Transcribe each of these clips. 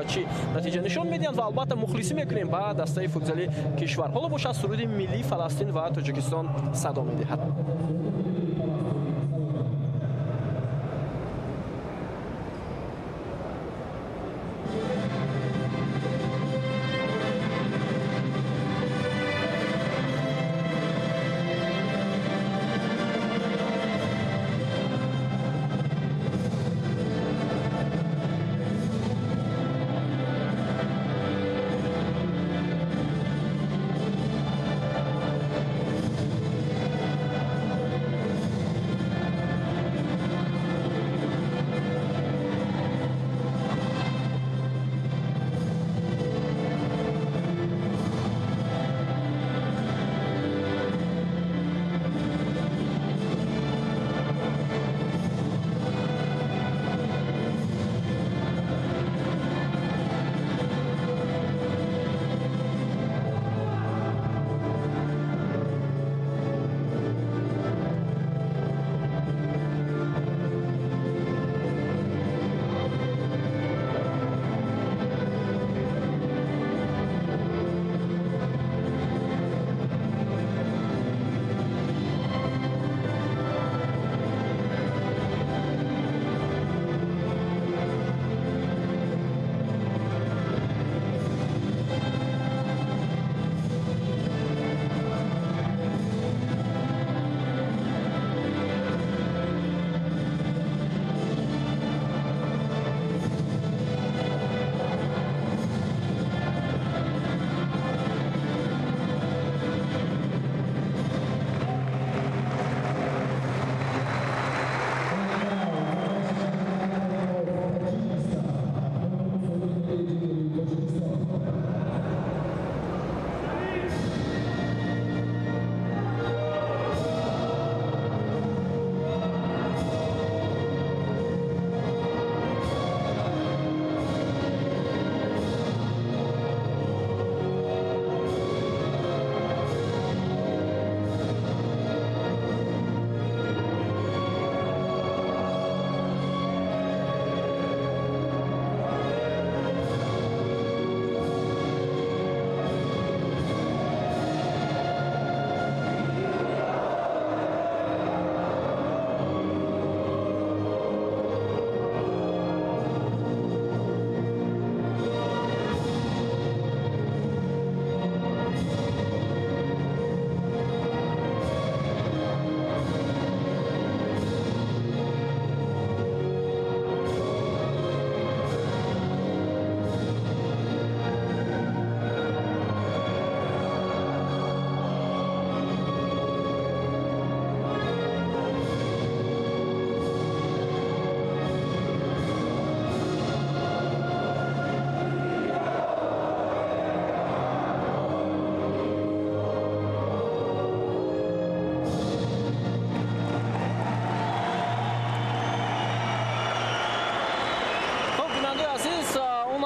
чӣ натиҷа нишон медиҳанд ва албатта мухлисӣ мекунем ба дастаи футзали кишвар. Ҳоло бошад суруди миллии Фаластин ва Тоҷикистон садо медиҳад.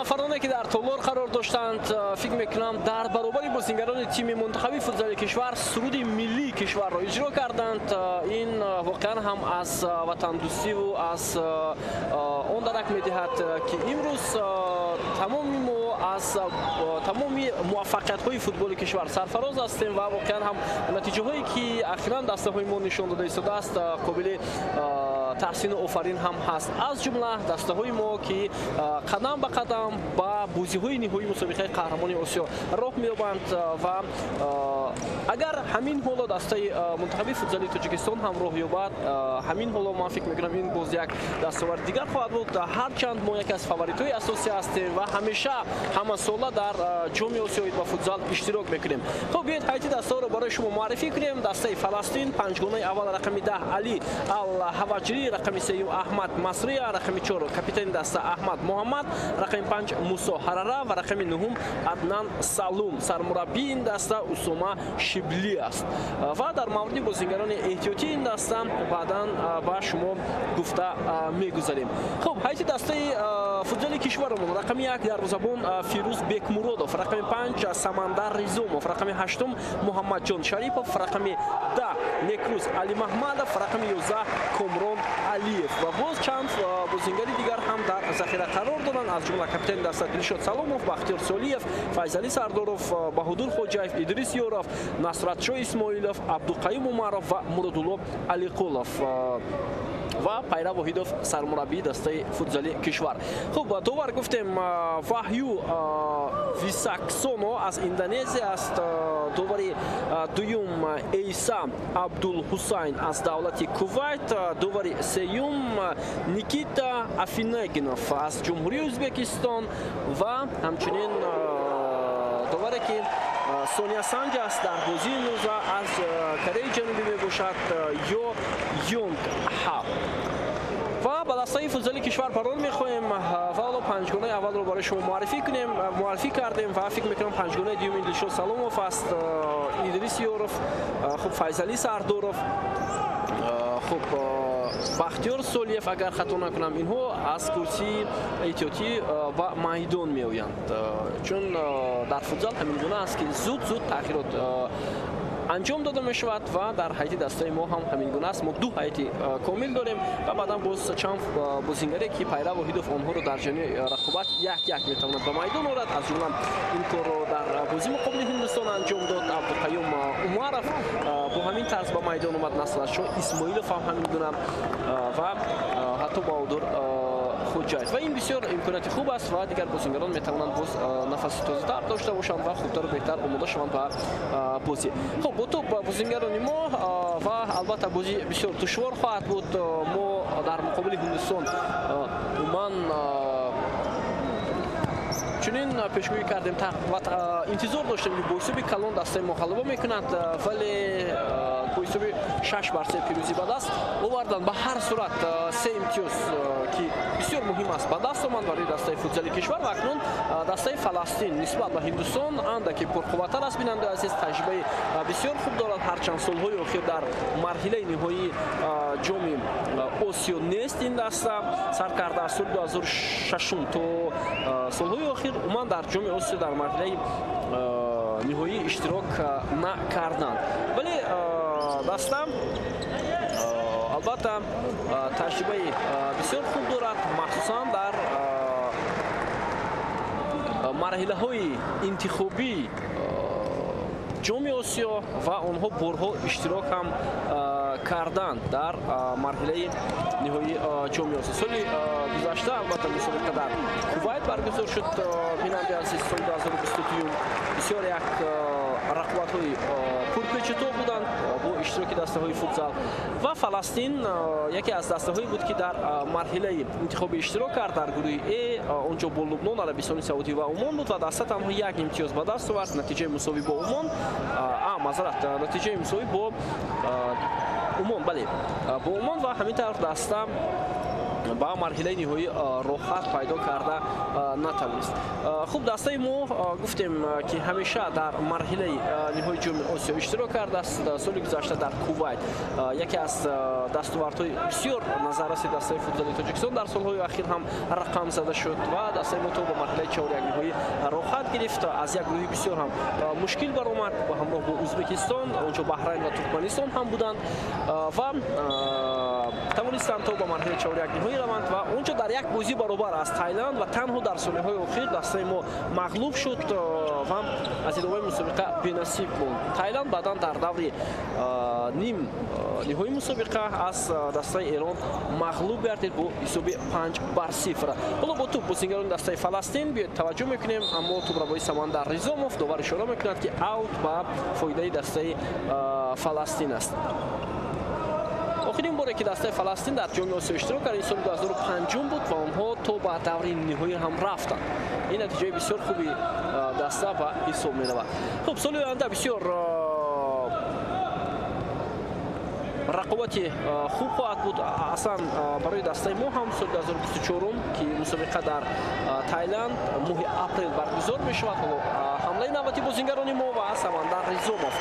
Нафароне ки дар толор қарор доштанд, фикр мекунам дар баробари бозингарони тими мунтахаби футзали кишвар суруди миллии кишварро иҷро карданд. Ин воқеан ҳам аз ватандӯстиву аз он дарак медиҳад, ки имрӯз тамоми мо аз тамоми муваффақиятҳои футболи кишвар сарфароз ҳастем ва воқеан ҳам натиҷаҳое ки ахиран дастаҳои мо нишон дода истодааст қобили таҳсину офарин ҳам ҳаст. Аз ҷумла дастаҳои мо ки қадам ба қадам ба бозиҳои ниҳоии мусобиқаи қаҳрамони Осиё роҳ меёбанд ва агар ҳамин ҳоло дастаи мунтахаби футзали Тоҷикистон ҳам роҳ ёбад, ҳамин ҳоло ман фикр мекунам ин боз як дастоварди дигар хоҳад буд. Ҳарчанд мо яке аз фаворитҳои асосӣ ҳастем ва ҳамеша ҳамасола дар ҷоми Осиёи ба футзал иштирок мекунем. Хуб, биёед ҳайати дастаҳоро барои шумо муаррифӣ кунем. Дастаи Фаластин панҷгонаи аввал рақами 10 Али Ал-Ҳаваҷрӣ, рақами 3 Аҳмад Масрия, рақами 4 капитани даста Аҳмад Муҳаммад, рақами 5 Мусо Ҳарара ва рақами 9 Аднан Салум. Сармураббии ин даста Усома Шибли аст. Ва дар мавриди бозингарони эҳтиётии ин даста баъдан ба шумо гуфта мегузарем. Хуб, ҳайати дастаи футзали кишварамон рақами 1 дарвозабон Фирӯз Бекмуродов, рақами 5 Самандар Ризомов, рақами 8 Муҳаммадҷон Шарипов, рақами 10 Некрӯз Алимаҳмадов, рақами 11 Комрон Алиев ва боз чанд бозингари дигар ҳам дар захира қарор доранд. доранд, аз ҷумла капитани даста Дилшод Саломов, Бахтиёр Солиев, Файзалӣ Сардоров, Баҳодур Хоҷаев, Идрис Ёров, Насратшо Исмоилов, Абдуқаюм Умаров ва Муродулло Алиқулов ва Пайра Воҳидов, сармураббии дастаи футзали кишвар. Хуб, довар гуфтем, Ваҳю Висаксоно аз Индонезия аст, довари дуюм Эйса Абдулҳусайн аз давлати Кувайт, довари сеюм Никита Афинегинов аз Ҷумҳурии Ӯзбекистон ва ҳамчунин доваре ки Сония Санҷ аст дар бозии имрӯза аз Кореяи Ҷанубӣ мебошад, Ё Юнг Ха. Ва ба дастаи футзали кишвар парол мехоҳем ва ҳоло панҷгонаи аввалро барои шумо муаррифӣ кардем ва фикр мекунам панҷгонаи дуюм Дилшод Саломов аст, Идрис Ёров, хуб, Файзалӣ Сардоров, хуб, Бахтиёр Солиев, агар хато накунам, инҳо аз курсии эҳтиётӣ ба майдон меоянд, чун дар футзал ҳамин гуна аст, ки зуд-зуд тағйирот анҷом дода мешавад ва дар ҳайати дастаи мо ҳам ҳамин гуна аст. Мо ду ҳайати комил дорем ва баъдан боз чанд бозингаре, ки Пайра Воҳидов онҳоро дар ҷараёни рақобат як-як метавонад ба майдон орад. Аз ҷумла ин корро дар бозӣ муқобили Ҳиндустон анҷом дод Абдуқаюм Умаров, бо ҳамин тарз ба майдон омад Насратшо Исмоилов ҳам ҳамин гуна ва ҳатто Баҳодур Хоҷаев. Ва ин бисёр имконияти хуб аст ва дигар бозингарон метавонанд боз нафаси тозатар дошта бошанд ва хубтару беҳтар омода шаванд ба бозӣ. Хуб, бо тӯб бозингарони мо ва албатта бозӣ бисёр душвор хоҳад буд. Мо дар муқобили Ҳиндустон умуман чунин пешгӯӣ кардем ва интизор доштем, ки бо ҳисоби калон дастаи мо ғалаба мекунад, вале бо ҳисоби 6-3 пирӯзӣ ба даст оварданд. Ба ҳар сурат се имтиёз, ки бисёр муҳим аст, ба даст омад барои дастаи футзали кишвар. Ва акнун дастаи Фаластин нисбат ба Ҳиндустон андаке пурқувваттар аст. Бинандаи азиз, таҷрибаи бисёр хуб дорад, ҳарчанд солҳои охир дар марҳилаи ниҳоии ҷоми Осиё нест ин даста. Сар карда аз соли 2006 то солҳои охир умуман дар ҷоми Осиё дар марҳилаи ниҳоӣ иштирок накарданд, вале даста албатта таҷрибаи бисёр хуб дорад, махсусан дар марҳилаҳои интихобии ҷоми Осиё ва онҳо борҳо иштирок ҳам карданд дар марҳилаи ниҳоии ҷоми Осиё. Соли гузашта албатта мусобиқа дар Кувайт баргузор шуд. Бинандаи азиз, соли 2022 бисёр як рақобатҳои пурпечутоб буданд бо иштироки дастаҳои футзал ва Фаластин яке аз дастаҳое буд, ки дар марҳилаи интихобӣ иштирок кард дар гурӯҳи Э. Онҷо бо Лубнон, Арабистони Саудӣ ва Умон буд ва даста танҳо як имтиёз ба даст овард. Натиҷаи мусовӣ бо Умон, маъзарат, натиҷаи мусовӣ бо Умон, бале, бо Умон, ва ҳамин тавр даста ба марҳилаи ниҳоӣ роҳхат пайдо карда натавонист. Хуб, дастаи мо гуфтем, ки ҳамеша дар марҳилаи ниҳои ҷоми Осиё иштирок кардааст. Соли гузашта дар Кувайт яке аз дастовардҳои бисёр назарраси дастаи футзали Тоҷикистон дар солҳои ахир ҳам рақам зада шуд ва дастаи мо то ба марҳилаи чорякниҳоӣ роҳхат гирифт. Аз як гурӯҳи бисёр ҳам мушкил баромад ба ҳамроҳ бо Ӯзбекистон, онҷо Баҳрайн ва Туркманистон ҳам буданд ва тавонистанд то ба марҳилаи чорякниҳоӣ раванд ва онҷо дар як бозӣ баробар аз Тайланд ва танҳо дар солиҳои охир дастаи мо мағлуб шуд ва аз идомаи мусобиқа бенасиб монд. Тайланд баъдан дар даври ним ниҳои мусобиқа аз дастаи Эрон мағлуб гардид бо ҳисоби 5-0. Ҳоло бо тӯб бозингарони дастаи Фаластин, биёед таваҷҷӯҳ мекунем, аммо тӯбрабои Самандар Ризомов, довар ишора мекунад, ки аут ба фоидаи дастаи Фаластин аст. Охирин боре, ки дастаи Фаластин дар ҷоми Осиё иштирок кард, ин соли 2005 буд ва онҳо то ба даври ниҳоӣ ҳам рафтанд. Ин натиҷаи бисёр хуби даста ба ҳисоб меравад. Хуб, соли оянда бисёр рақобати хуб хоҳад буд, аслан барои дастаи мо ҳам соли 2024, ки мусобиқа дар Тайланд моҳи апрел баргузор мешавад. Ҳоло ҳамлаи навбати бозингарони мо ва Самандар Ризомов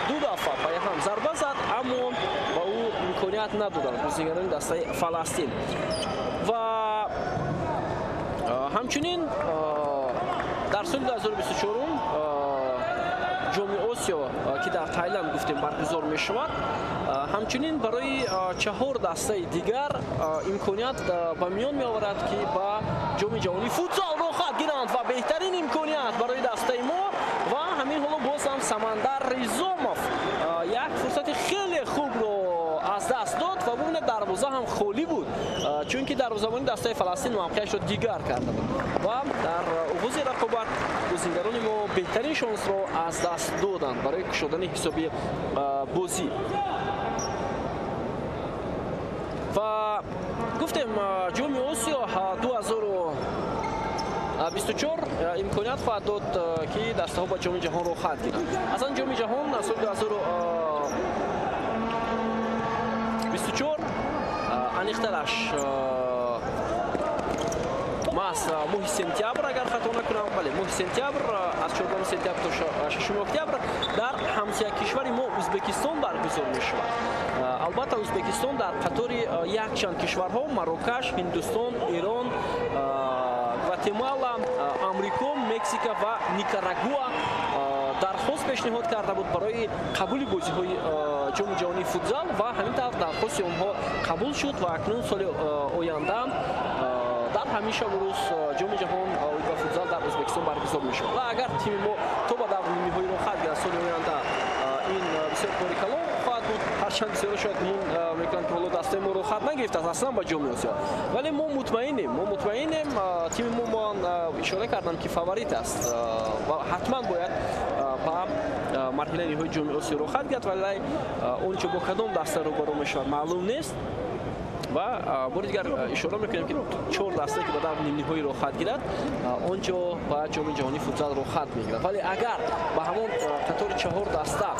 ду дафъа пайҳам зарба зад, аммо ба ӯ имконият надоданд бозингарони дастаи Фаластин. Ва ҳамчунин дар соли 2024 ҷоми Осиё, ки дар Тайланд гуфтем баргузор мешавад, ҳамчунин барои 4 дастаи дигар имконият ба миён меоварад, ки ба ҷоми ҷаҳонии футзал роҳхат гиранд ва беҳтарин имконият барои дастаи мо. Ва ҳамин ҳоло боз ҳам Самандар Ризомов як фурсати хеле хубро аз даст дод ва бубинед, дарвоза ҳам холӣ буд, чунки дарвозабони дастаи Фаластин мавқеашро дигар карда буд ва дар оғози рақобат бозингарони мо беҳтарин шонсро аз даст доданд барои кушодани ҳисоби бозӣ. Ва гуфтем, ҷоми Осиё 2024 имконият хоҳад дод, ки дастаҳо ба ҷоми ҷаҳон роҳхат гиранд. Аслан ҷоми ҷаҳон аз соли 2024, аниқтараш маҳз моҳи сентябр, агар хато накунам, бале, моҳи сентябр, аз 14 сентябр то 6 октябр дар ҳамсоя кишвари мо Ӯзбекистон баргузор мешавад. Албатта, Ӯзбекистон дар қатори якчанд кишварҳо: Марокаш, Ҳиндустон, Эрон, Гватемала, Амрико, Мексика ва Никарагуа дархост пешниҳод карда буд барои қабули бозиҳои ҷоми ҷаҳонии футзал ва ҳамин тавр дархости онҳо қабул шуд ва акнун соли оянда дар ҳамин шабу рӯз ҷоми ҷаҳон оид ба футзал дар Ӯзбекистон баргузор мешавад. Ва агар тими мо то ба даври нимниҳоӣ роҳхат гирад соли оянда, ин бисёр кори калон хоҳад буд. Ҳарчанд бисёро шояд гумон мекунанд, ки ҳоло дастаи мо роҳхат нагирифтааст аслан ба ҷоми Осиё, вале мо мутмаинем, мо мутмаинем. Тими мо, ман ишора кардам, ки фаворит аст ва ҳатман бояд ба марҳилаи ниҳоии ҷоми Осиё роҳхат гирад, вале он ҷо бо кадом даста рӯбарӯ мешавад, маълум нест. Ва бори дигар ишора мекунем, ки 4 дастае, ки ба даври нимниҳоӣ роҳхат гирад, он ҷо ба ҷоми ҷаҳонии футзал роҳхат мегирад. Вале агар ба ҳамон қатори 4 даста,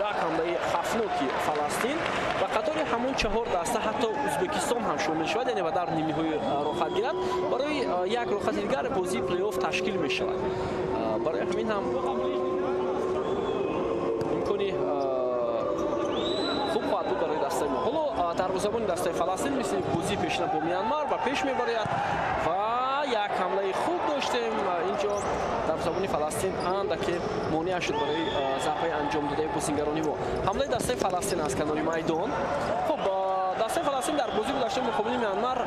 як ҳамлаи хафноки Фаластин, ба қатори ҳамон 4 даста ҳатто Ӯзбекистон ҳам шомил шавад, яъне ба даври нимниҳоӣ роҳхат гирад, барои як роҳхати дигар бозии плей-офф ташкил мешавад. Барои ҳамин ҳам имкони хуб хоҳад буд барои дастаи мо. Ҳоло дарвозабони дастаи Фаластин мисли бозии пешина бо Мянмар ба пеш мебарояд ва як ҳамлаи хуб доштем. Инҷо дарвозабони Фаластин андаке монеа шуд барои зарбаи анҷом додаи бозингарони мо. Ҳамлаи дастаи Фаластин аз канори майдон. Хуб, дастаи Фаластин дар бозии гузаштаи муқобили Мянмар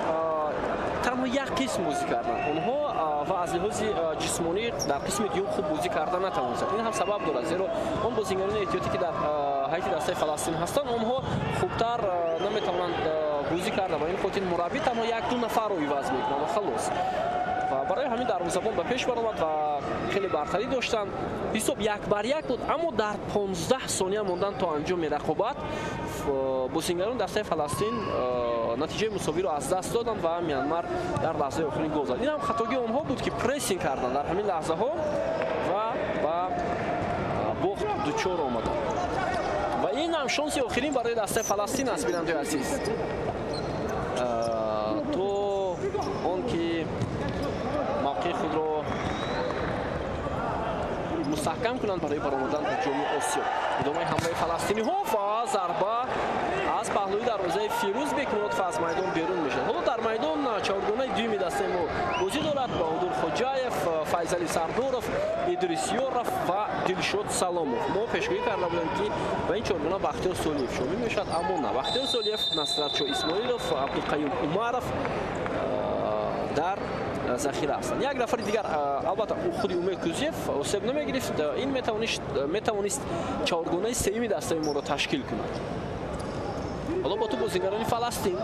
танҳо як қисм бозӣ карданд онҳо ва аз лиҳози ҷисмонӣ дар қисми дуюм хуб бозӣ карда натавонистанд. Ин ҳам сабаб дорад, зеро он бозингарони эҳтиётӣ, ки дар ҳайати дастаи Фаластин ҳастанд, онҳо хубтар наметавонанд бозӣ карда ва ин хотир мураббӣ танҳо 1-2 нафарро иваз мекунад ва халос. Ва барои ҳамин дарвозабон ба пеш баромад ва хеле бартарӣ доштанд. Ҳисоб 1-1 буд, аммо дар 15 сония мондан то анҷоми рақобат бозингарони дастаи Фаластин натиҷаи мусовиро аз даст доданд ва Мянмар дар лаҳзаи охирин гол зад. Ин ҳам хатогии онҳо буд, ки прессинг карданд дар ҳамин лаҳзаҳо ва ба бохт дучор омаданд. Ва ин ҳам шонси охирин барои дастаи Фаластин аст, бинандои азиз, то он ки мавқеи худро мустаҳкам кунанд барои баромадан ба ҷоми Осиё. Идомаи ҳамлаи фаластиниҳо ва зарба аз паҳлӯи дарвозаи Фирӯз Бекмуродов аз майдон берун мешавад. Ҳоло дар майдон чоргонаи дуюми дастаи мо бозӣ дорад: Баҳодур Хоҷаев, Файзали Сардоров, Идрис Ёров ва Дилшод Саломов. Мо пешгӯӣ карда будем, ки ба ин чоргона Бахтиёр Солиев шомил мешавад, аммо на. Бахтиёр Солиев, Насратшо Исмоилов, Абдуқаюм Умаров дар захира ҳастанд. Як нафари дигар, албатта, худи Умед Кузиев осеб намегирифт, ин метавонист чоргонаи сеюми дастаи моро ташкил кунад. Ҳоло бо ту бозингарони Фаластин.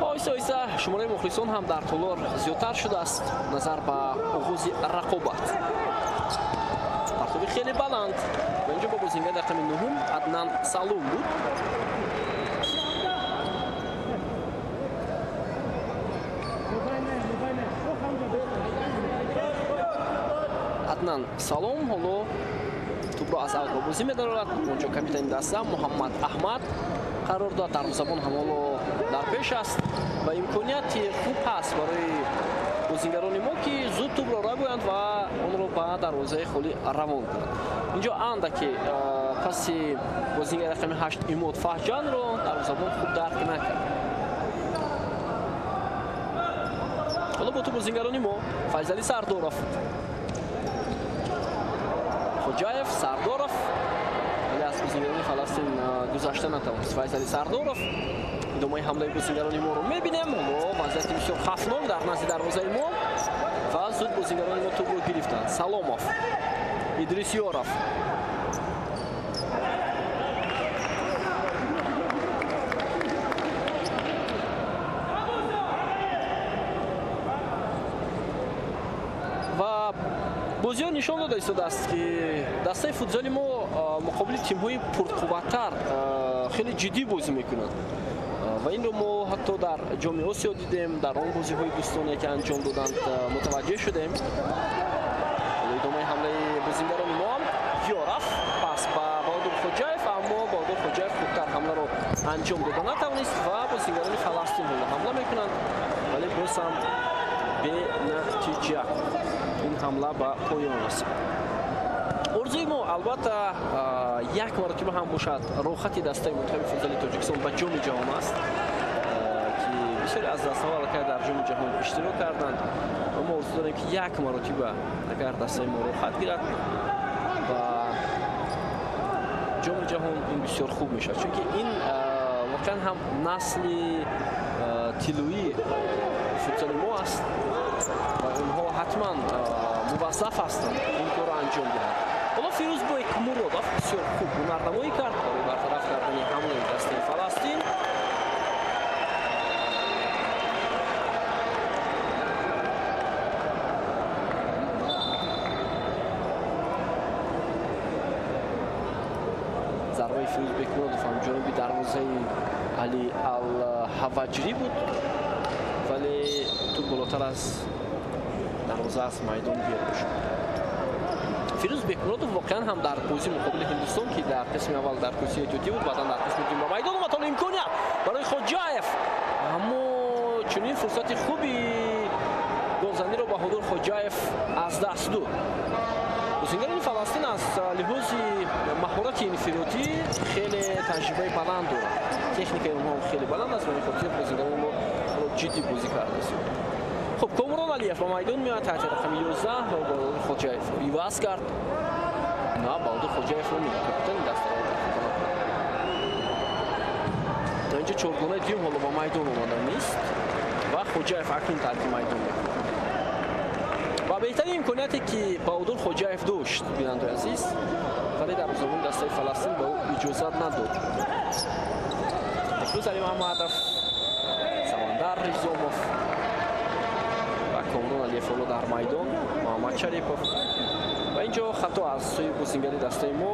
Оҳиста оҳиста шумораи мухлисон ҳам дар толор зиёдтар шудааст назар ба оғози рақобат. Партоби хеле баланд ва инҷо бо бозингари рақами 9 Аднан Салум буд. Аднан Салом ҳоло тӯбро аз авт ба бозӣ медарорад. Онҷо капитани даста Муҳаммад Аҳмад қарор дорад. Дарвозабон ҳам ҳоло дар пеш аст ва имконияти хуб ҳаст барои бозингарони мо, ки зуд тӯбро рабоянд ва онро ба дарвозаи холӣ равон кунанд. Инҷо андаке паси бозингари рақами 8 Имод Фаҳҷанро дарвозабон хуб дарк накард. Ҳоло бо ту бозингарони мо Файзали Сардоров, Хоҷаев, Сардоров, вале аз бозингарони Фаластин гузашта натавонист. Файзали Сардоров. Идомаи ҳамлаи бозингарони моро мебинем. Ҳоло вазъияти бисёр хавфнок дар назди дарвозаи мо ва зуд бозингарони мо тӯбро гирифтанд. Саломов, Идрис Ёров. Ва бозиҳо нишон дода истодааст, ки дастаи футзали мо муқобили тимҳои пурқувваттар хеле ҷиддӣ бозӣ мекунанд. Ва инро мо ҳатто дар Ҷоми Осиё дидем, дар он бозиҳои дӯстонае ки анҷом доданд мутаваҷҷеҳ шудем. Идомаи ҳамлаи бозингарони мо ҳам Ёров, пас ба Баҳодур Хоҷаев, аммо Баҳодур Хоҷаев хубтар ҳамларо анҷом дода натавонист ва бозингарони Фаластин ҳоло ҳамла мекунанд, вале боз ҳам бенатиҷа ин ҳамла ба поён расид. Орзуи мо албатта як маротиба ҳам бошад роҳхати дастаи мунтахаби футзали Тоҷикистон ба Ҷоми ҷаҳон аст, ки бисёре аз дастаҳо аллакай дар Ҷоми ҷаҳон иштирок карданд ва мо орзу дорем, ки як маротиба агар дастаи мо роҳхат гирад ба Ҷоми ҷаҳон, ин бисёр хуб мешавад, чунки ин воқеан ҳам насли тиллоии футзали мо аст ва онҳо ҳатман муваззаф ҳастанд ин корро анҷом диҳанд. Ҳоло Фирӯз Бекмуродов бисёр хуб ҳунарнамоӣ кард барои бартараф кардани ҳамлаи дастаи Фаластин. Зарбаи Фирӯз Бекмуродов ҳам ҷониби дарвозаи Али Алҳаваҷрӣ буд, вале тӯб болотар аз дарвоза аз майдон берун шуд. Фирӯз Бекмуродов воқеан ҳам дар бозӣ муқобили Ҳиндустон, ки дар қисми аввал дар курсии эҳтиётӣ буд, баъдан дар қисми дуюм ба майдон омад. Ҳоло имконият барои Хоҷаев, аммо чунин фурсати хуби голзаниро Баҳодур Хоҷаев аз даст дод. Бозингарони Фаластин аз лиҳози маҳорати инфиродӣ хеле таҷрибаи баланд доранд. Техникаи онҳо ҳам хеле баланд аст ва ин хотир бозингарони мо ҷиддӣ бозӣ кардаст. Хуб, Комрон Алиев ба майдон меояд таҳти рақами 11 ва Баҳодур Хоҷаев иваз кард. На, Баҳодур Хоҷаев намеояд, капитани дастаро. Инҷо чоргонаи дуюм ҳоло ба майдон омада нест ва Хоҷаев акнун тарки майдон мекунад. Ва беҳтарин имконияте ки Баҳодур Хоҷаев дошт, бинандаи азиз, вале дарвозабони дастаи Фаластин ба ӯ иҷозат надод. Беҳрӯз Алимаҳмадов, Самандар Ризомов ва Комрон Алиев ҳоло дар майдон, Муҳаммад Шарипов. Ва инҷо хато аз сӯи бозингари дастаи мо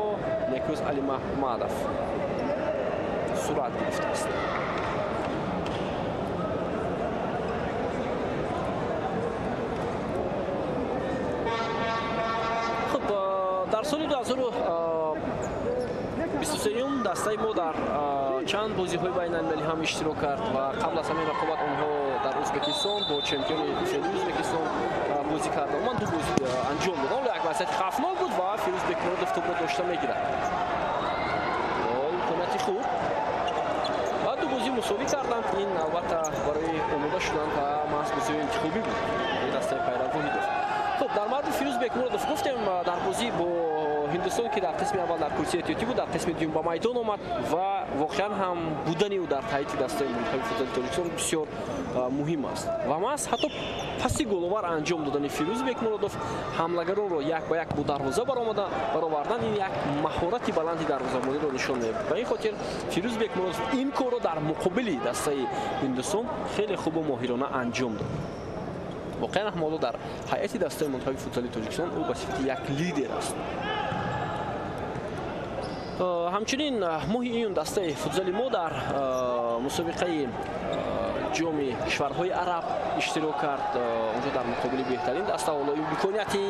Некрӯз Алимаҳмадов сурат гирифтааст. Хуб, дар соли 2023 дастаи мо дар чанд бозиҳои байналмилалӣ ҳам иштирок кард ва қабл аз ҳамин рақобат онҳо дар Ӯзбекистон бо чемпиони феълии Ӯзбекистон бозӣ карданд. Ман ду бозӣ анҷом додам. Ҳоло як вазъияти хавфнок буд ва Фирӯз Бекмуродов тӯбро дошта мегирад. Имконияти хуб ва ду бозӣ мусовӣ карданд. Ин албатта барои омода шудан ба маҳз бозиҳои интихобӣ буд дастаи Пайрав Воҳидов. Хуб, дар мавриди Фирӯз Бекмуродов гуфтем, дар бозӣ бо Ҳиндустон, ки дар қисми аввал дар курсии эҳтиётӣ буд, дар қисми дуюм ба майдон омад ва воқеан ҳам будани ӯ дар ҳайати дастаи мунтахаби футзали Тоҷикистон бисёр муҳим аст. Ва маҳз ҳатто паси головар анҷом додани Фирӯз Бекмуродов ҳамлагаронро як ба як бо дарвоза баровардан, ин як маҳорати баланди дарвозабониро нишон медиҳад. Ба ин хотир Фирӯз Бекмуродов ин корро дар муқобили дастаи Ҳиндустон хеле хубу моҳирона анҷом дод. Воқеан ҳам ҳоло дар ҳайати дастаи мунтахаби футзали Тоҷикистон ӯ ба сифати як лидер аст. Ҳамчунин моҳи июн дастаи футзали мо дар мусобиқаи ҷоми кишварҳои араб иштирок кард. Онҷо дар муқобили беҳтарин даста ҳоло имконияти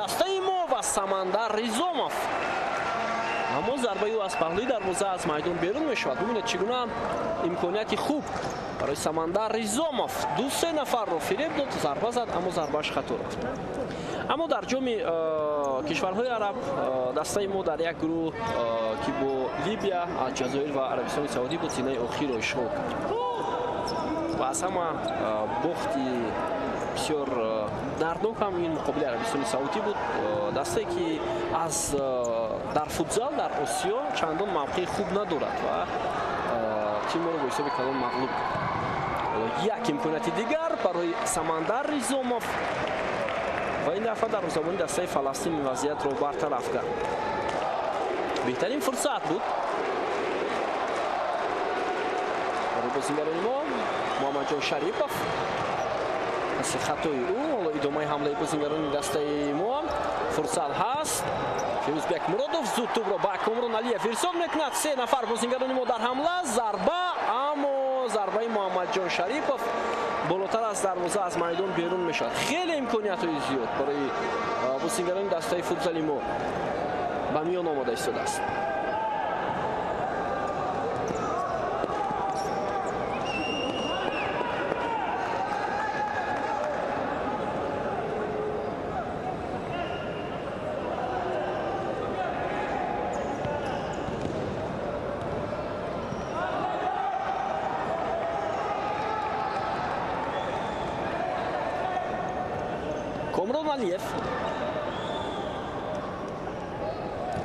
дастаи мо ва Самандар Ризомов, аммо зарбаи ӯ аз паҳлӯи дарвоза аз майдон берун мешавад. Бубинед, чӣ гуна имконияти хуб барои Самандар Ризомов. Ду-се нафарро фиреб дод, зарба зад, аммо зарбааш хато рафт. Аммо дар ҷоми кишварҳои араб дастаи мо дар як гурӯҳ, ки бо Либия, Алҷазоир ва Арабистони Саудӣ буд, зинаи охирро ишғол кард. Ва аз ҳама бохти Бисёр дарднок ҳам ин муқобили Арабистони Саудӣ буд. Дастае ки аз дар футзал дар Осиё чандон мавқеи хуб надорад ва тим моро бо ҳисоби калон мағлуб кард. Як имконияти дигар барои Самандар Ризомов ва ин дафъа дарвозабони дастаи Фаластин ин вазъиятро бартараф кард. Беҳтарин фурсат буд барои бозингарони мо. Муҳаммадҷон Шарипов паси хатои ӯ, ҳоло идомаи ҳамлаи бозингарони дастаи мо, фурсат ҳаст. Фирӯзбек Муродов зуд тӯбро ба Комрон Алиев ирсол мекунад. Се нафар бозингарони мо дар ҳамла, зарба, аммо зарбаи Муҳаммадҷон Шарипов болотар аз дарвоза аз майдон берун мешавад. Хеле имкониятҳои зиёд барои бозингарони дастаи футзали мо ба миён омода истодааст. Комрон Алиев,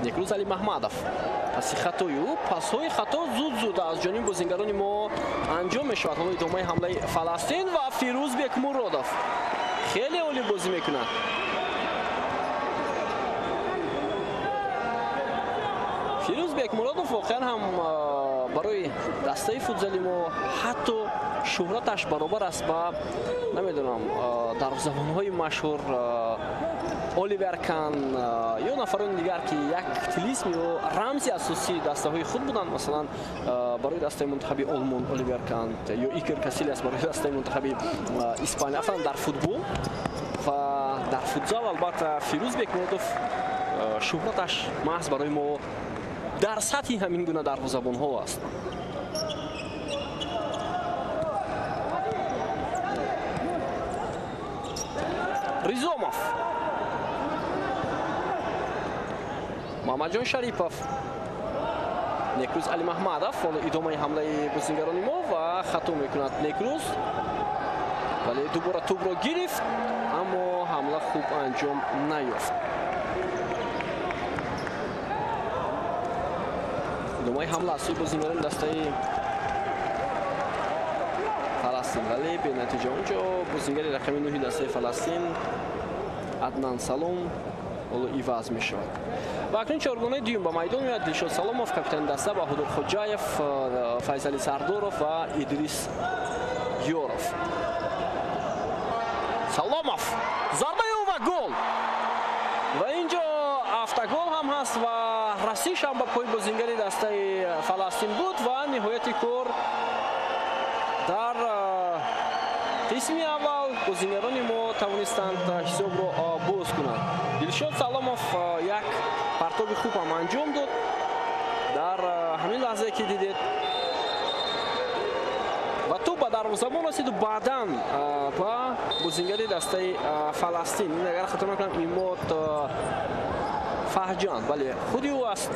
Некрӯз Али Маҳмадов паси хатои ӯ, пасҳои хато зуд-зуд аз ҷониби бозингарони мо анҷом мешавад. Ҳоло идомаи ҳамлаи Фаластин ва Фирӯзбек Муродов хеле олӣ бозӣ мекунад. Фирӯзбек Муродов воқеан ҳам барои дастаи футзали мо ҳатто шӯҳраташ баробар аст ба, намедонам, дарвозабонҳои машҳур Оливер Кан ё нафарони дигар, ки як тилисм ё рамзи асосии дастаҳои худ буданд. Масалан, барои дастаи мунтахаби Олмон Оливер Кан ё Икер Касилиас барои дастаи мунтахаби Испания. Аслан дар футбол ва дар футзал албатта Фирӯзбек Муродов шӯҳраташ маҳз барои мо дар сатҳи ҳамин гуна дарвозабонҳо аст. Ризомов, Муҳаммадҷон Шарипов, Некрӯз Али Маҳмадов. Ҳоло идомаи ҳамлаи бозингарони мо ва хато мекунад Некрӯз, вале дубора тӯбро гирифт, аммо ҳамла хуб анҷом наёфт. Идомаи ҳамла аз сӯи бозингарони дастаи Фаластин, вале бенатиҷа. Онҷо бозингари рақами 9 дастаи Фаластин Аднан Салом ҳоло иваз мешавад. Ва акнун чоргонаи дуюм ба майдон меояд. Дилшод Саломов, капитани даста, Баҳодур Хоҷаев, Файзали Сардоров ва Идрис Ёров. Саломов, зарбаи ӯ ва гол! Ва инҷо автогол ҳам ҳаст ва расиш ҳам ба пои бозингари дастаи Фаластин буд ва ниҳояти кор дар қисми аввал бозингарони мо тавонистанд ҳисобро боз кунанд. Дилшод Саломов як партоби хуб ҳам анҷом дод дар ҳамин лаҳзае ки дидед ва тӯб ба дарвозабон расиду баъдан ба бозингари дастаи Фаластин. Ин агар хато накунам Имод Фаҳҷон, бале, худи ӯ аст.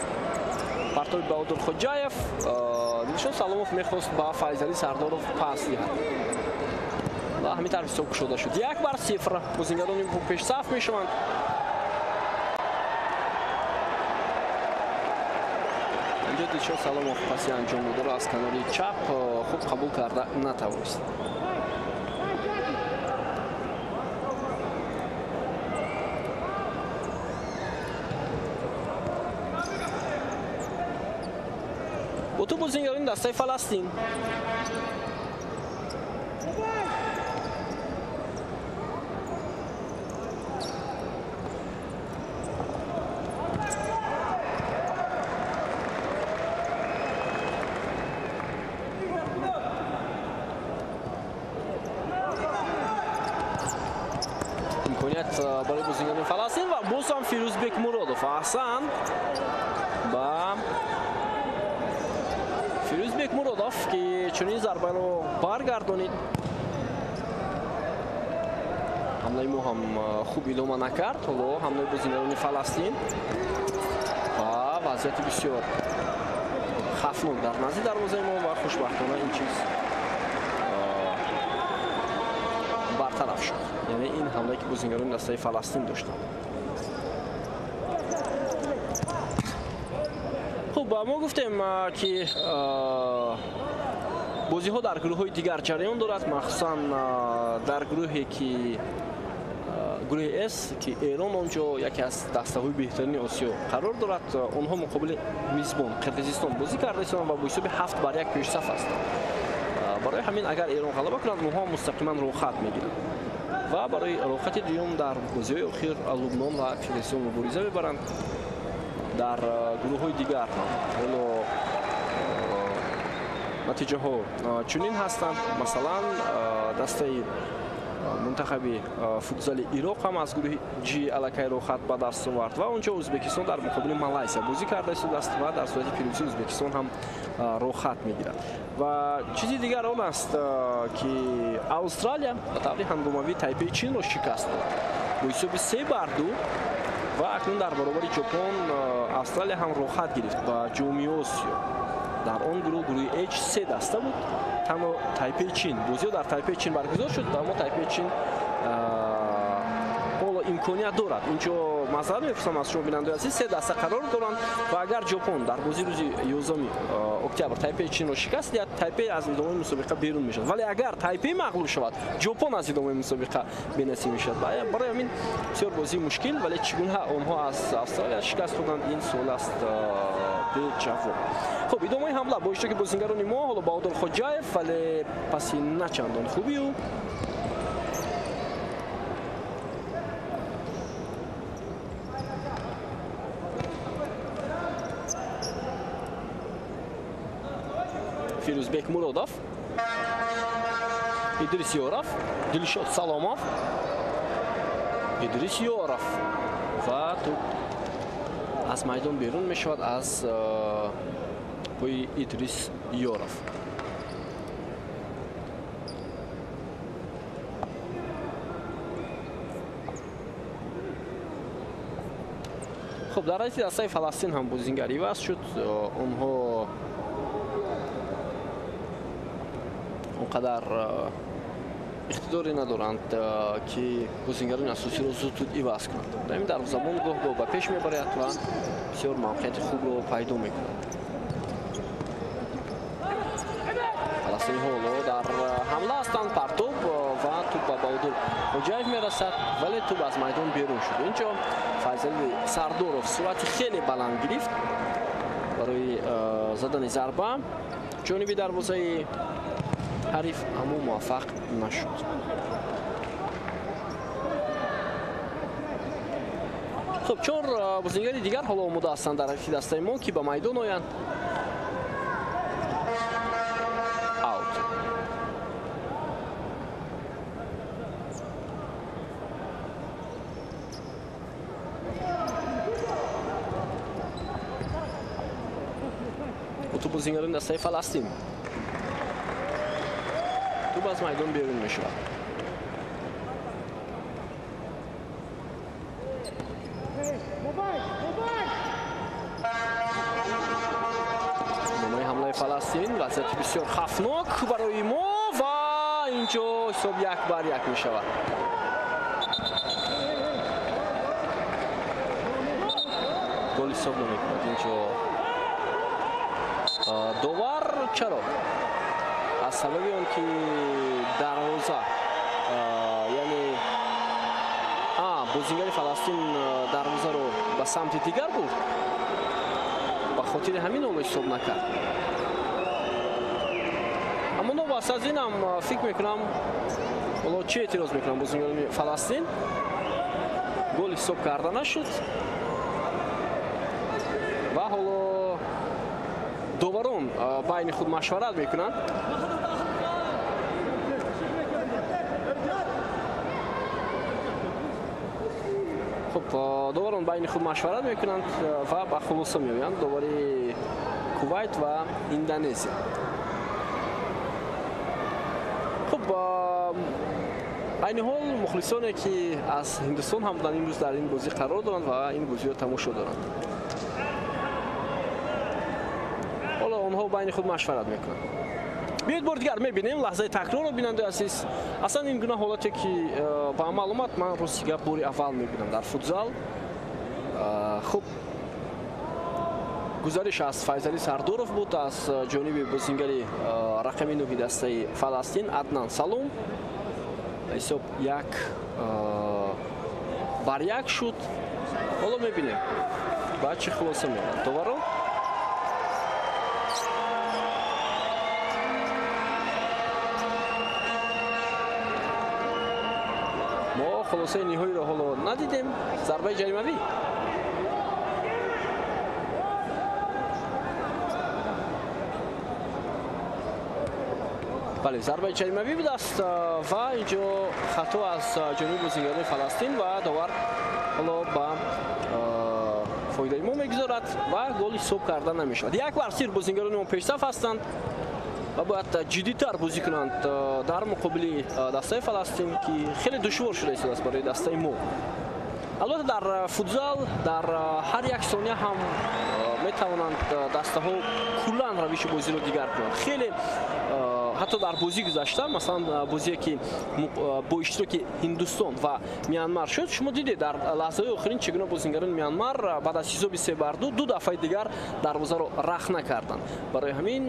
Партоби Баҳодур Хоҷаев. Дилшод Саломов мехост ба Файзали Сардоров пас диҳад ва ҳамин тавр ҳисоб кушода шуд. 1-0 бозингарони пешсаф мешаванд. Инҷо Дилшод Саломов паси анҷом додаро аз канори чап хуб қабул карда натавонист. Бо тӯб бозингарони дастаи Фаластин. Имконият барои бозингарони Фаластин ва боз ҳам Фирӯзбек Муродов. Аҳсан ба Фирӯзбек Муродов, ки чунин зарбаро баргардонид. Ҳамлаи мо ҳам хуб идома накард. Ҳоло ҳамлаи бозингарони Фаластин ва вазъияти бисёр хафнок дар назди дарвозаи мо ва хушбахтона ин чиз бартараф шуд. Яъне ин ҳамлае ки бозингарони дастаи Фаластин доштанд. Хуб, мо гуфтем ки бозиҳо дар гурӯҳҳои дигар ҷараён дорад, махсусан дар гурӯҳе ки гурӯҳи С, ки Эрон онҷо яке аз дастаҳои беҳтарини Осиё қарор дорад. Онҳо муқобили мизбон Қирғизистон бозӣ карда истоданд ва бо ҳисоби 7-1 пешсаф ҳастанд. Барои ҳамин агар Эрон ғалаба кунад, онҳо мустақиман роҳхат мегиранд ва барои роҳхати дуюм дар бозиҳои охир Лубнон ва Қирғизистон мубориза мебаранд. Дар гурӯҳҳои дигар ҳам ҳоло натиҷаҳо чунин ҳастанд. Масалан, дастаи мунтахаби футзали Ироқ ҳам аз гурӯҳи Ҷ аллакай роҳхат ба даст овард ва онҷо Ӯзбекистон дар муқобили Малайзия бозӣ карда истодааст ва дар сурати пирӯзӣ Ӯзбекистон ҳам роҳхат мегирад. Ва чизи дигар он аст, ки Австралия ба таври ҳангомавӣ Тайпеи Чинро шикаст дод бо ҳисоби 3-2 ва акнун дар баробари Ҷопон Австралия ҳам роҳхат гирифт ба ҷоми Осиё. Дар он гурӯҳ, гурӯҳи H, се даста буд. Танҳо Тайпеи Чин бозиҳо дар Тайпеи Чин баргузор шуд, аммо Тайпеи Чин ҳоло имконият дорад. Инҷо маслиҳат мепурсам аз шумо, бинандаи азиз, се даста қарор доранд ва агар Ҷопон дар бозии рӯзи 11 октябр Тайпеи Чинро шикаст диҳад, Тайпей аз идомаи мусобиқа берун мешавад. Вале агар Тайпей мағлуб шавад, Ҷопон аз идомаи мусобиқа бенасиб мешавад. Барои ҳамин бисёр бозии мушкил, вале чӣ гуна онҳо аз Австралия шикаст хӯрданд, ин суол аст беҷавоб. Хуб, идомаи ҳамла бо иштироки бозингарони мо ҳоло Баҳодур Хоҷаев, вале паси начандон хуби ӯ. Фирӯзбек Муродов, Идрис Ёров, Дилшод Саломов, Идрис Ёров ва туп аз майдон берун мешавад аз пои Идрис Ёров. Хуб, дар ҳайати дастаи Фаластин ҳам бозингар иваз шуд. Онҳо онқадар иқтидоре надоранд, ки бозингарони асосиро зуд-зуд иваз кунанд. Дар ин дарвозабон гоҳ-гоҳ ба пеш мебарад ва бисёр мавқеияти хубро пайдо мекунад. Фаластиниҳо ҳоло дар ҳамла ҳастанд. Партоб ва туп ба Баҳодур Хоҷаев мерасад, вале туп аз майдон берун шуд. Инҷо Файзали Сардоров суръати хеле баланд гирифт барои задани зарба ҷониби дарвозаи ҳариф, аммо муваффақ нашуд. Хуб, чор бозингари дигар ҳоло омода ҳастанд дар ҳайати дастаи мо, ки ба майдон оянд. Аут. Ту бозингарони дастаи Фаластин. Туп аз майдон берун мешавад. Идомаи ҳамлаи Фаластин, вазъияти бисёр хавфнок барои мо ва инҷо ҳисоб 1-1 мешавад. Гол ҳисоб намекунад инҷо довар. Чаро? Аз сабаби он ки дарвоза, яъне бозингари Фаластин дарвозаро ба самти дигар бурд, ба хотири ҳамин онро ҳисоб накард. Аммо новобаста аз ин ҳам фикр мекунам, ҳоло чӣ эътироз мекунам бозингарони Фаластин, гол ҳисоб карда нашуд ва ҳоло доварон байни худ машварат мекунанд. Хуб, доварон байни худ машварат мекунанд ва ба хулоса меоянд. Довари Кувайт ва Индонезия. Хуб, айни ҳол мухлисоне, ки аз Ҳиндустон ҳам буданд, имрӯз дар ин бозӣ қарор доранд ва ин бозиро тамошо доранд. Ҳоло онҳо байни худ машварат мекунанд. Биёед бори дигар мебинем лаҳзаи такрорро, бинандаи азиз. Аслан ин гуна ҳолате ки ба амал омад, ман рости гап бори аввал мебинам дар футзал. Хуб, гузариш аз Файзали Сардоров буд аз ҷониби бозингари рақами 9 дастаи Фаластин Аднан Салом. Ҳисоб 1-1 шуд. Ҳоло мебинем ба чӣ хулоса меояд доварон. Мо хулосаи ниҳоиро ҳоло надидем. Зарбаи ҷаримавӣ. Бале, зарбаи ҷаримавӣ будааст ва инҷо хато аз ҷониби бозингарони Фаластин ва довар ҳоло ба фоидаи мо мегузорад ва гол ҳисоб карда намешавад. 1-0 бозингарони мо пешсаф ҳастанд ва бояд ҷиддитар бозӣ кунанд дар муқобили дастаи Фаластин, ки хеле душвор шуда истодааст барои дастаи мо. Албатта дар футзал дар ҳар як сония ҳам метавонанд дастаҳо куллан равиши бозиро дигар кунанд. Хеле ҳатто дар бозӣ гузашта, масалан бозие ки бо иштироки Ҳиндустон ва Мянмар шуд, шумо дидед дар лаҳзаҳои охирин чӣ гуна бозингарони Мянмар баъд аз ҳисоби 3-2 ду дафъаи дигар дарвозаро рахна карданд. Барои ҳамин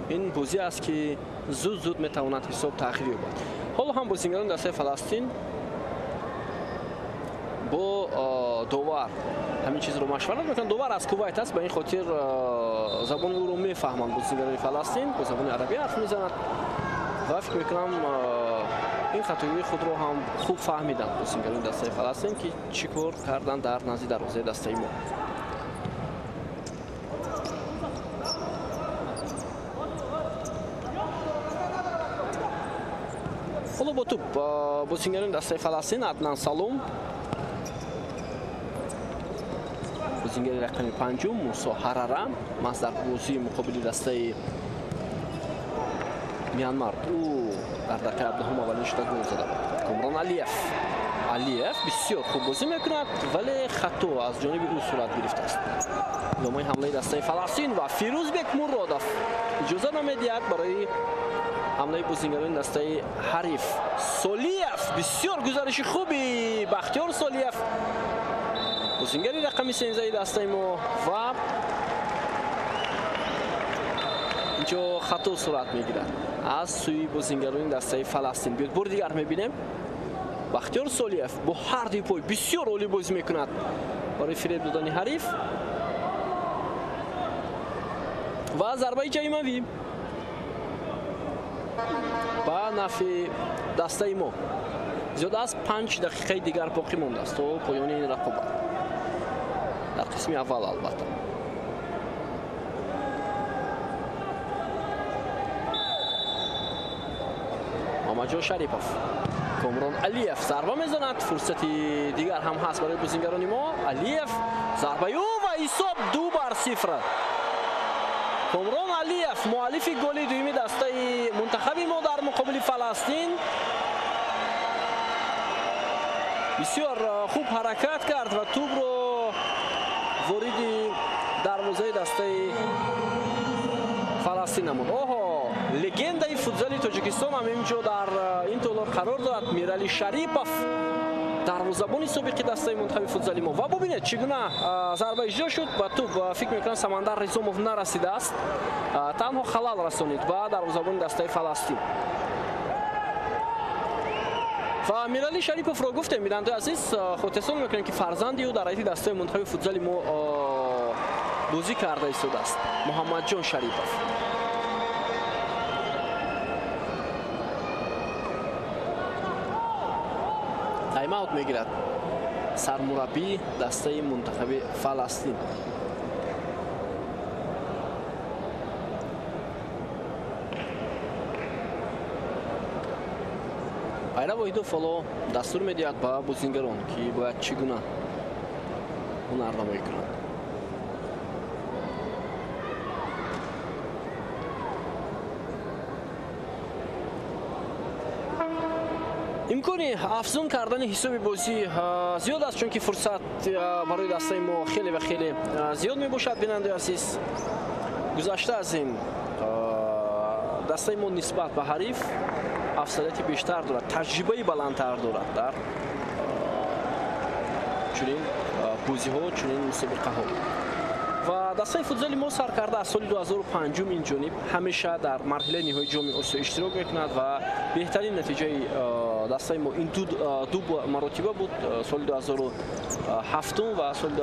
ин бозӣ аст ки зуд-зуд метавонад ҳисоб тағйир ёбад. Ҳоло ҳам бозингарони дастаи Фаластин бо довар ҳамин чизро машварат мекунанд. Довар аз Кувайт аст, ба ин хотир забони ӯро мефаҳманд бозингарони Фаластин, бо забони арабӣ ҳарф мезанад ва фикр мекунам ин хатоии худро ҳам хуб фаҳмиданд бозингарони дастаи Фаластин, ки чӣ кор карданд дар назди дарвозаи дастаи мо. Ҳоло бо туп бозингарони дастаи Фаластин Аднан Салом, бозингари рақами 5 Мусо Ҳарара, маҳз дар бозии муқобили дастаи Мянмар ӯ дар дақиқаи 17 аввалин шуда гол зада буд. Комрон Алиев. Алиев бисёр хуб бозӣ мекунад, вале хато аз ҷониби ӯ сурат гирифтааст. Идомаи ҳамлаи дастаи Фаластин ва Фирӯзбек Муродов иҷоза намедиҳад барои ҳамлаи бозингарони дастаи ҳариф. Солиев, бисёр гузариши хуби Бахтиёр Солиев, бозингари рақами 13 дастаи мо, ва инҷо хато сурат мегирад аз сӯи бозингарони дастаи Фаластин. Биёед бори дигар мебинем. Бахтиёр Солиев бо ҳар дуи пой бисёр олӣ бозӣ мекунад барои фиреб додани ҳариф ва зарбаи ҷаримавӣ ба нафъи дастаи мо. Зиёд аз 5 дақиқаи дигар боқӣ мондааст то поёни ин рақобат дар қисми аввал. Албатта Мамаҷон Шарипов, Комрон Алиев зарба мезанад. Фурсати дигар ҳам ҳаст барои бозингарони мо. Алиев, зарбаи ӯ ва ҳисоб 2-0. Комрон Алиев муаллифи голи дуюми дастаи мунтахаби мо дар муқобили Фаластин. Бисёр хуб ҳаракат кард ва тӯбро вориди дарвозаи дастаи Фаластин намуд. Оҳо, легендаи футзали Тоҷикистон ҳам инҷо дар ин толор қарор дорад. Мирали Шарипов, дарвозабони собиқи дастаи мунтахаби футзали мо. Ва бубинед чӣ гуна зарба иҷро шуд ба тӯб. Фикр мекунам Самандар Ризомов нарасидааст, танҳо халал расонид ба дарвозабони дастаи Фаластин. Ва Мирали Шариповро гуфтем, бинандаи азиз, хотирсон мекунем, ки фарзанди ӯ дар ҳайати дастаи мунтахаби футзали мо бозӣ карда истодааст, Муҳаммадҷон Шарипов. Тайм-аут мегирад сармураббии дастаи мунтахаби Фаластин. Пайрав Воҳидов ҳоло дастур медиҳад ба бозингарон, ки бояд чӣ гуна ҳунарнамоӣ кунанд. Имкони афзун кардани ҳисоби бозӣ зиёд аст, чунки фурсат барои дастаи мо хеле ва хеле зиёд мебошад. Бинандаи азиз, гузашта аз ин Дастаи мо нисбат ба ҳариф афзалияти бештар дорад, таҷрибаи баландтар дорад дар чунин бозиҳо, чунин мусобиқаҳо. Ва дастаи футзали мо сар карда аз соли 2005 ин ҷониб ҳамеша дар марҳилаи ниҳоии ҷоми Осиё иштирок мекунад ва беҳтарин натиҷаи дастаи мо ин ду маротиба буд, соли 2007 ва соли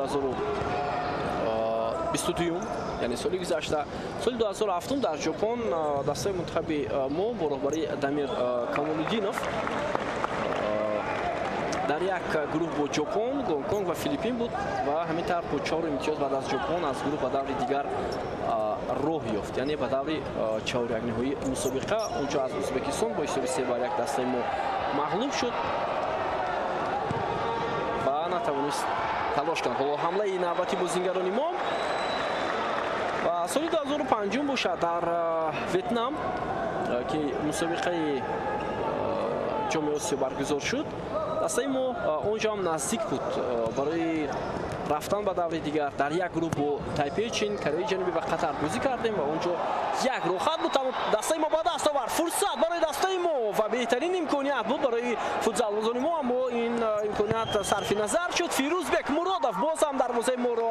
2022, яъне соли гузашта. Соли 2007 дар Ҷопон дастаи мунтахаби мо бо роҳбарии Дамир Камолиддинов дар як гурӯҳ бо Ҷопон, Гонконг ва Филиппин буд ва ҳамин тавр бо 4 имтиёз баъд аз Ҷопон аз гурӯҳ ба даври дигар роҳ ёфт, яъне ба даври чаҳорякниҳоии мусобиқа. Онҷо аз Ӯзбекистон бо ҳисоби 3-1 дастаи мо мағлуб шуд ва натавонист талош кунад. Ҳоло ҳамлаи навбати бозингарони мо ва соли 2005 бошад дар Ветнам, ки мусобиқаи ҷоми Осиё баргузор шуд, дастаи мо онҷо ҳам наздик буд барои рафтан ба даври дигар. Дар як гурӯҳ бо Тайпеи Чин, Кореяи Ҷанубӣ ва Қатар бозӣ кардем ва онҷо як роҳхат буд. Дастаи мо ба даст овард фурсат барои дастаи мо ва беҳтарин имконият буд барои футзалбозони мо, аммо ин имконият сарфи назар шуд. Фирӯзбек Муродов боз ҳам дарвозаи моро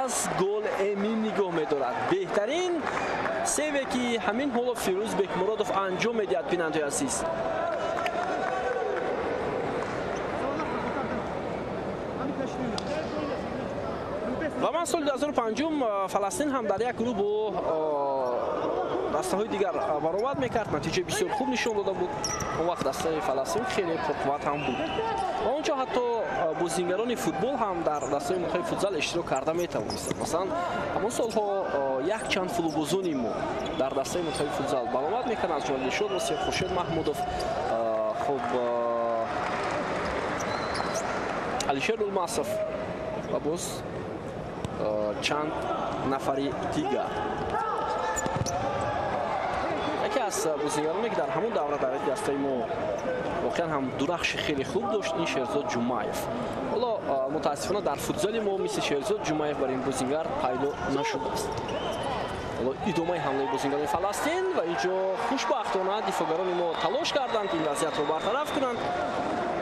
аз гол эмин нигоҳ медорад. Беҳтарин севе ки ҳамин ҳоло Фирӯзбек Муродов анҷом медиҳад, бинандаи азиз. Ва ман соли 2005 Фаластин ҳам дар як гурӯҳ бо дастаҳои дигар баромад мекард, натиҷаи бисёр хуб нишон дода буд. Он вақт дастаи Фаластин хеле пурқувват ҳам буд ва онҷо ҳатто бозингарони футбол ҳам дар дастаи мунтахаби футзал иштирок карда метавонистанд. Масалан, ҳамон солҳо якчанд футболбозони мо дар дастаи мунтахаби футзал баромад мекарданд, аз ҷумла Дилшод Восиев, Хуршед Маҳмудов, хуб Алишер Улмасов ва боз чанд нафари дигар. Яке аз бозингароне ки дар ҳамон давра дар дастаи мо воқеан ҳам дурахши хеле хуб дошт, ин Шерзод Ҷумаев. Ҳоло мутаассифона дар футзали мо мисли Шерзод Ҷумаев бар ин бозингар пайдо нашудааст. Ҳоло идомаи ҳамлаи бозингарони Фаластин ва инҷо хушбахтона дифоъгарони мо талош карданд ин вазъиятро бартараф кунанд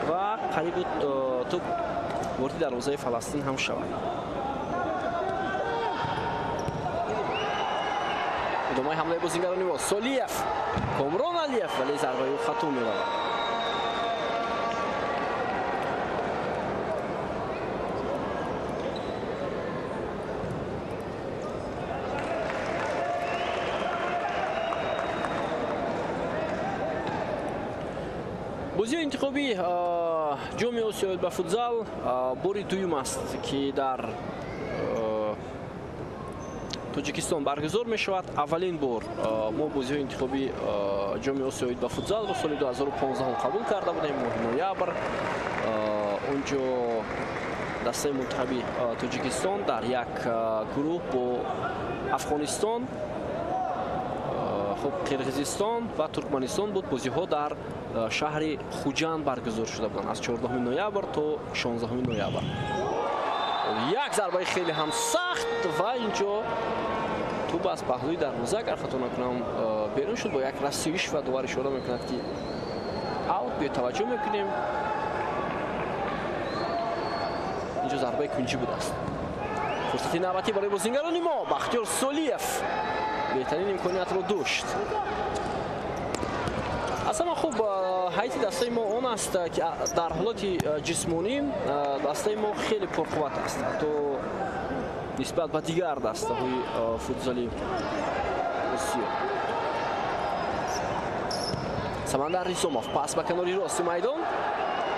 ва қариб буд тӯб вориди дарвозаи Фаластин ҳам шавад. Идомаи ҳамлаи бозингарони мо, Солиев, Комрон Алиев, вале зарбаи ӯ хато меравад. Бозии интихобии ҷоми Осиё ба футзал бори дуюм аст, ки дар Тоҷикистон баргузор мешавад. Аввалин бор мо бозиҳои интихобии ҷоми Осиё ба футзалро соли 2015 қабул карда будем, моҳи ноябр. Онҷо дастаи мунтахаби Тоҷикистон дар як гурӯҳ бо Афғонистон, хуб Қирғизистон ва Туркманистон буд. Бозиҳо дар шаҳри Хуҷанд баргузор шуда буданд аз 14 ноябр то 16 ноябр. Як зарбаи хеле ҳам сахт ва инҷо тӯб аз паҳлӯи дарвоза, агар хато накунам, берун шуд бо як расиш ва довар ишора мекунад ки аут. Биё таваҷҷӯҳ мекунем, инҷо зарбаи кунҷӣ будааст. Фурсати навбатӣ барои бозингарони мо, Бахтиёр Солиев беҳтарин имкониятро дошт. Аслан хуб ҳайати дастаи мо он аст ки дар ҳолати ҷисмонӣ дастаи мо хеле пурқувват аст, ҳатто нисбат ба дигар дастаҳои футзали Осиё. Самандар Ризомов пас ба канори рости майдон,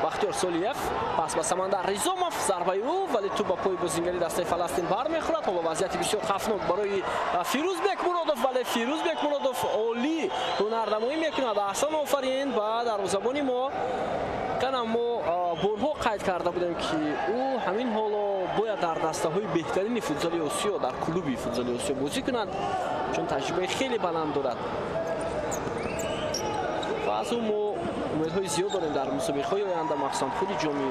Бахтиёр Солиев пас ба Самандар Ризомов, зарбаи ӯ, вале тӯб ба пои бозингари дастаи Фаластин бармехӯрад. Ҳоло вазъияти бисёр хавфнок барои Фирӯзбек Муродов, вале Фирӯзбек Муродов олӣ ҳунарнамоӣ мекунад. Аҳсан офарин ба дарвозабони мо. Канам мо борҳо қайд карда будем, ки ӯ ҳамин ҳоло бояд дар дастаҳои беҳтарини футзали Осиё, дар клуби футзали Осиё бозӣ кунад, чун таҷрибаи хеле баланд дорад. Ва аз ӯ мо умедҳои зиёд дорем дар мусобиқаҳои оянда, махсусан худи ҷоми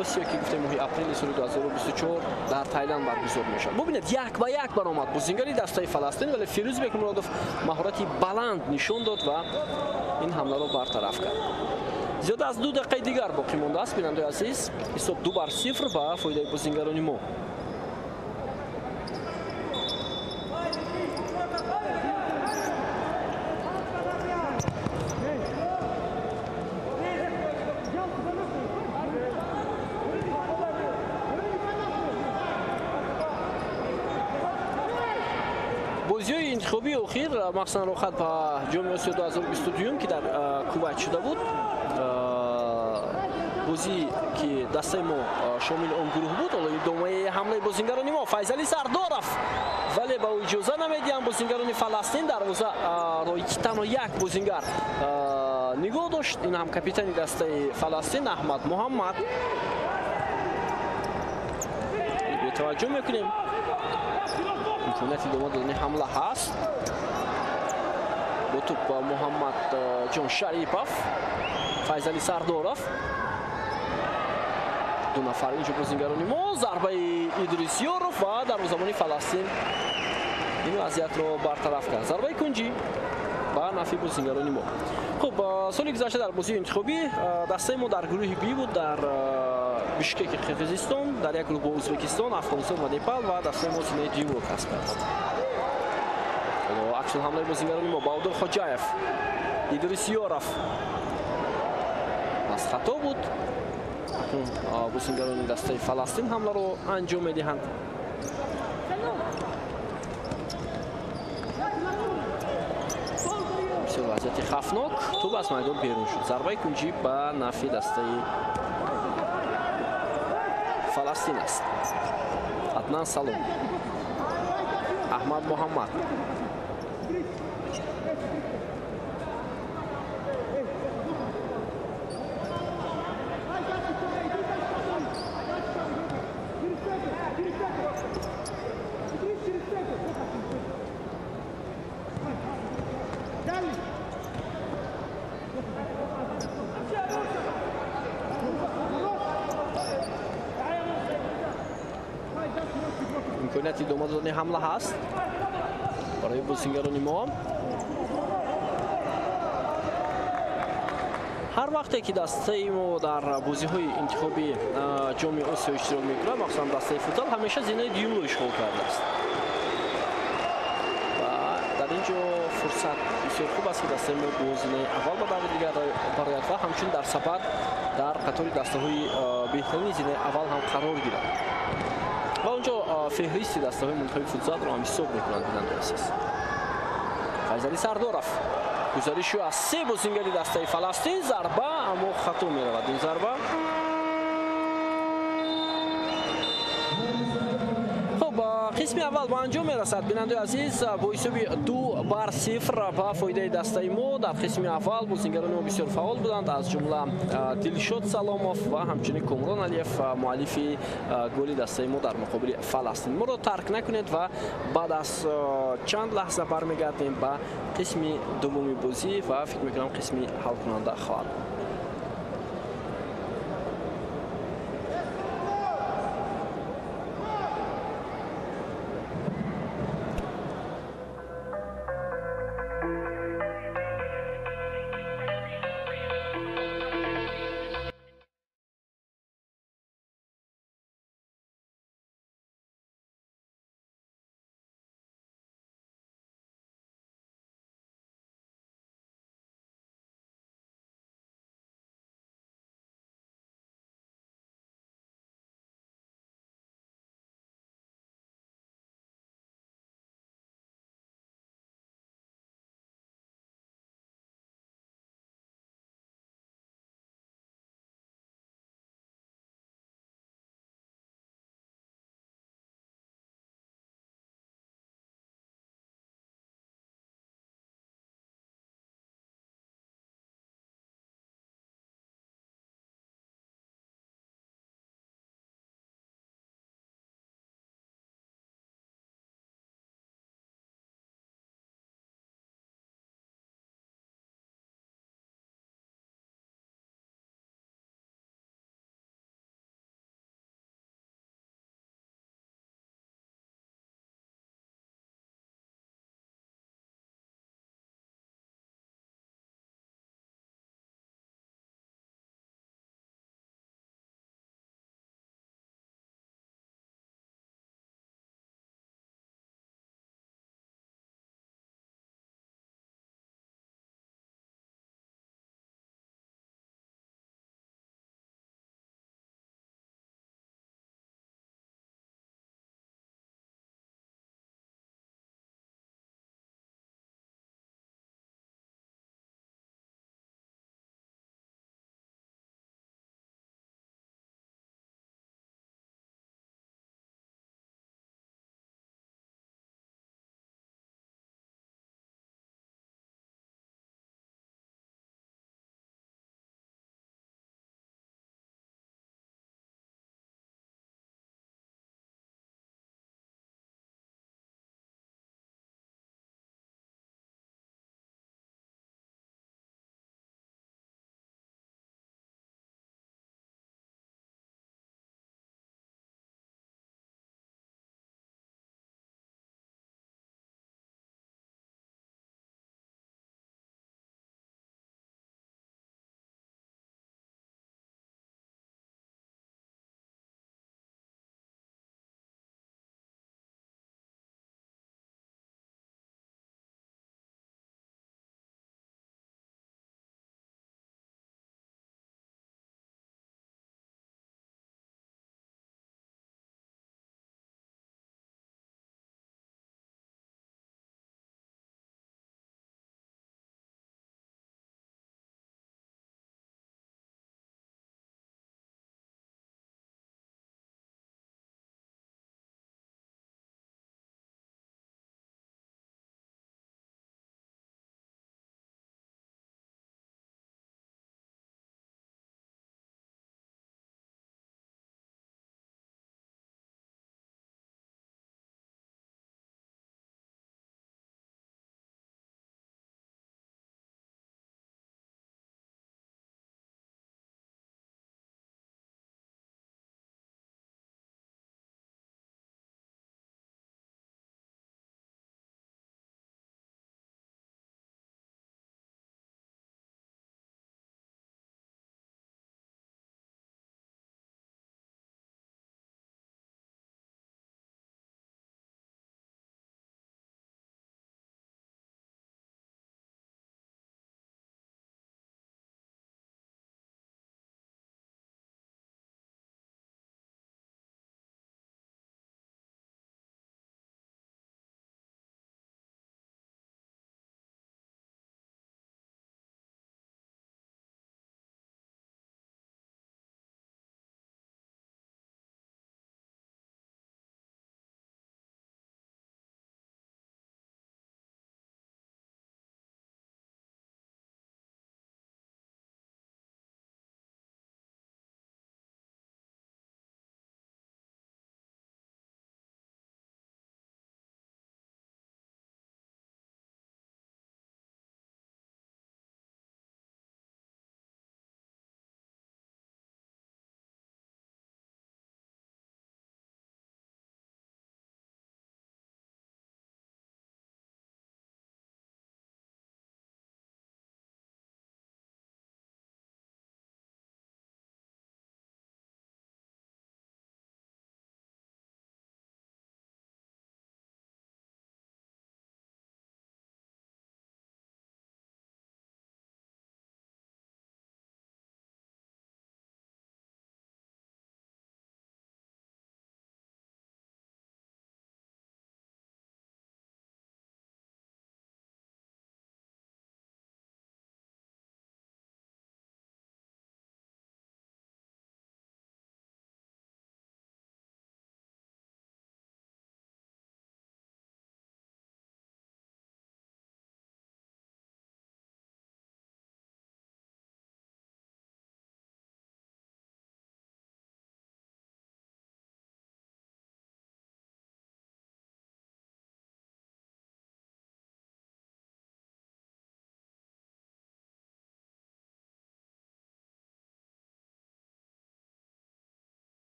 Осиё, ки гуфтем моҳи апрели соли 2024 дар Тайланд баргузор мешавад. Бубинед, 1-1 баромад бозингари дастаи Фаластин, вале Фирӯз Бекмуродов маҳорати баланд нишон дод ва ин ҳамларо бартараф кард. Зиёда аз 2 дақиқаи дигар боқӣ мондааст, бинандаи азиз. Ҳисоб 2-0 ба фоидаи бозингарони мо. Бозиҳои интихобии охир, махсусан роҳхат ба Ҷоми Осиё 2022, ки дар Кувайт шуда буд, бозӣ ки дастаи мо шомили он гурӯҳ буд, ҳоло идомаи ҳамлаи бозингарони мо Файзали Сардоров, вале ба ӯ иҷоза намедиҳанд бозингарони Фаластин. Дарвозаро танҳо як бозингар нигоҳ дошт, ин ҳам капитани дастаи Фаластин Аҳмад Муҳаммад. Бетаваҷҷӯҳ мекунем, имконияти идома додани ҳамла ҳаст. Бо тӯп Муҳаммад Ҷон Шарипов, Файзали Сардоров, ду нафар инҷо бозингарони мо. Зарбаи Идрис Ёров ва дарвозабони Фаластин ин вазъиятро бартараф кард. Зарбаи кунҷӣ ба нафъи бозингарони мо. Хуб, соли гузашта дар бозии интихобӣ дастаи мо дар гурӯҳи Би буд, дар Бишкеки Қирғизистон, дар як гурӯҳ бо Ӯзбекистон, Афғонистон ва Непал, ва дастаи мо зинаи дуюмро касб кард. Аксул ҳамлаи бозингарони мо Баҳодур Хоҷаев, Идрис Ёров аз хато буд. Бозингарони дастаи Фаластин ҳамларо анҷом медиҳанд. Бисёр вазъияти хавфнок, тӯб аз майдон берун шуд. Зарбаи кунҷӣ ба нафъи дастаи Фаластин аст. Аднан Салом, Аҳмад Муҳаммад. Имконияти идома додани ҳамла ҳаст барои бозингарони мо. Ҳар вақте ки дастаи мо дар бозиҳои интихоби Ҷоми Осиё иштирок мекунад, махсусан дастаи футзал, ҳамеша зинаи дуюмро ишғол кардааст ва дар ин ҷо фурсат бисёр хуб аст, ки дастаи мо бо зинаи аввал ба даври дигар барояд ва ҳамчунин дар сабад дар қатори дастаҳои беҳтарини зинаи аввал ҳам қарор гирад ва онҷо феҳристи дастаҳои мунтахаби футзалро ҳам ҳисоб мекунанд бинандаи азиз. Файзали Сардоров, гузариши аз се бозингари дастаи Фаластин, зарба, аммо хато меравад ин зарба. Хуб, қисми аввал ба анҷом мерасад, бинандаи азиз, бо ҳисоби 2-0 ба фоидаи дастаи мо. Дар қисми аввал бозингарони мо бисёр фаъол буданд, аз ҷумла Дилшод Саломов ва ҳамчунин Комрон Алиев, муаллифи голи дастаи мо дар муқобили Фаластин. Моро тарк накунед ва баъд аз чанд лаҳза бармегардем ба қисми дуввуми бозӣ ва фикр мекунам қисми ҳалкунанда хоҳад буд.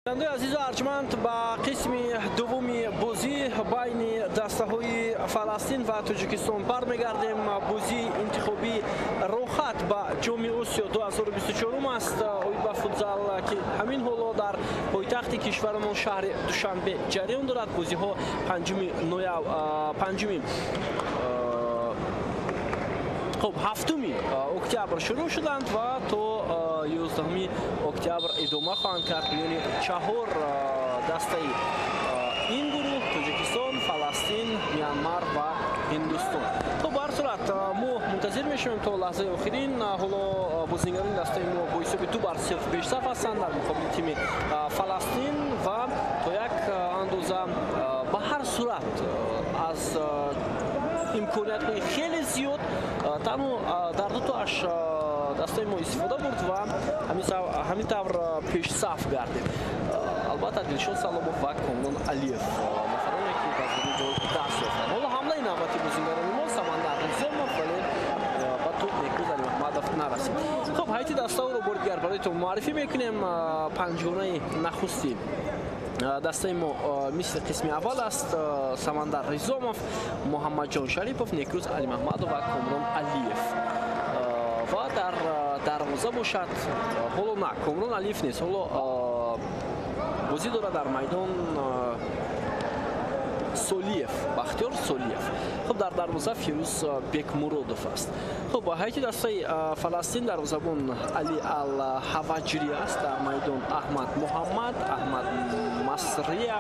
Бинандаи азизу арҷманд, ба қисми дуввуми бозӣ байни дастаҳои Фаластин ва Тоҷикистон бармегардем. Бозии интихобии роҳат ба Ҷоми Осиё 2024 аст оид ба футзал, ки ҳамин ҳоло дар пойтахти кишварамон шаҳри Душанбе ҷараён дорад. Бозиҳо 5 хуб, 7 октябр шурӯъ шуданд ва то 11 октябр идома хоҳанд кард. Миёни 4 дастаи ин гурӯҳ: Тоҷикистон, Фаластин, Мянмар ва Ҳиндустон. Хуб, ба ҳар сурат мо мунтазир мешавем то лаҳзаи охирин. Ҳоло бозингарони дастаи мо бо ҳисоби 2-0 пешсаф ҳастанд дар муқобили тими Фаластин ва то як андоза ба ҳар сурат аз имкониятҳои хеле зиёд танҳо дар дутоаш дастаи мо истифода бурд ва ҳамин тавр пешсаф гардид. Албатта, Дилшод Саломов ва Комрон Алиев нафароне ки ба зудӣ гол даст ёфтанд. Ҳоло ҳамлаи навбати бозингарони мо, Самандар Низомов, вале ба тӯб Некрӯз Алимаҳмадов нарасид. Хуб, ҳайати дастаҳоро бори дигар бароятон муаррифӣ мекунем. Панҷгонаи нахусти дастаи мо мисли қисми аввал аст: Самандар Ризомов, Муҳаммадҷон Шарипов, Некрӯз Алимаҳмадов ва Комрон Алиев. Ва дар дарвоза бошад ҳоло на, Комрон Алиев нест, ҳоло бозӣ дорад дар майдон Солиев, Бахтиёр Солиев. Хуб, дар дарвоза Фирӯз Бекмуродов аст. Хуб, ҳайати дастаи Фаластин дарвозабон Али Ал-Ҳаваҷри аст. Дар майдон Аҳмад Муҳаммад, Аҳмад Масрия,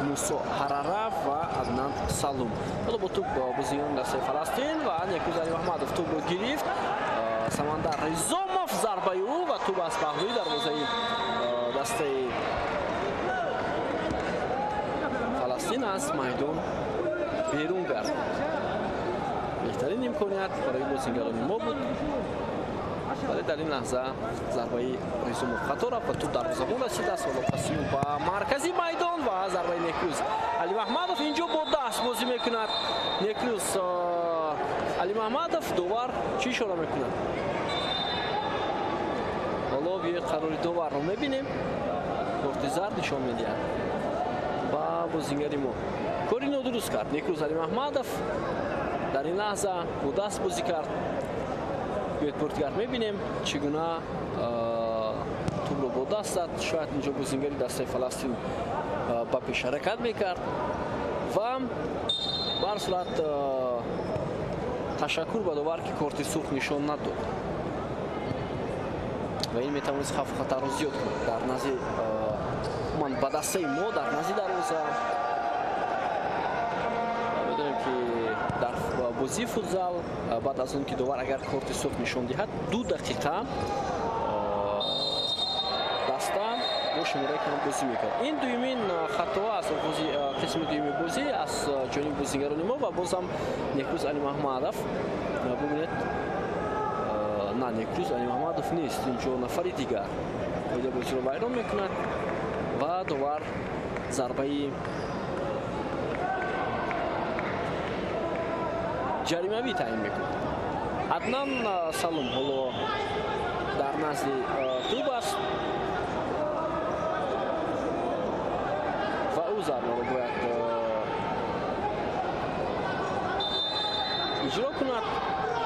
Мусо Ҳарара ва Аднан Салум. Ҳоло бо тӯб бозигарони дастаи Фаластин ва Некрӯз Алимаҳмадов тӯбро гирифт. Самандар Ризомов, зарбаи ӯ ва тӯб аз паҳлӯи дарвозаи дастаи Фаластин аз майдон берун гардид. Беҳтарин имконият барои бозингарони мо буд, вале дар ин лаҳза зарбаи Ризомов хато рафт ва тӯб дарвозабон расидааст. Ҳоло паси ӯ ба маркази майдон ва зарбаи Некрӯз Алимаҳмадов. Инҷо бо даст бозӣ мекунад Некрӯз Алимаҳмадов. Довар чӣ ишора мекунад? Ҳоло биёед қарори доварро мебинем. Корти зард нишон медиҳад ба бозингари мо. Кори нодуруст кард Некрӯз Алимаҳмадов. Дар ин лаҳза бо даст бозӣ кард. Биёед бори дигар мебинем чӣ гуна тӯбро бо даст зад. Шояд инҷо бозингари дастаи Фаластин ба пеш ҳаракат мекард ва ба ҳар сурат ташаккур ба довар, ки корти сурх нишон надод ва ин метавонист хавфу хатарро зиёд кунад дар назди ман ба дастаи мо дар назди дарвоза. Медонем, ки дар бозии футзал баъд аз он ки довар агар корти сурх нишон диҳад, 2 дақиқа даста бо шумораи кам бозӣ мекард. Ин дуюмин хато аз оғози қисми дуюми бозӣ аз ҷониби бозингарони мо ва бозам Некрӯз Алимаҳмадов. Бубинед, на, Некрӯз Алимаҳмадов нест, инҷо нафари дигар қоида бозиро вайрон мекунад ва довар зарбаи ҷаримавӣ таъин мекунад. Аднан Салум ҳоло дар назди тӯб аст ва ӯ зарбаро бояд иҷро кунад.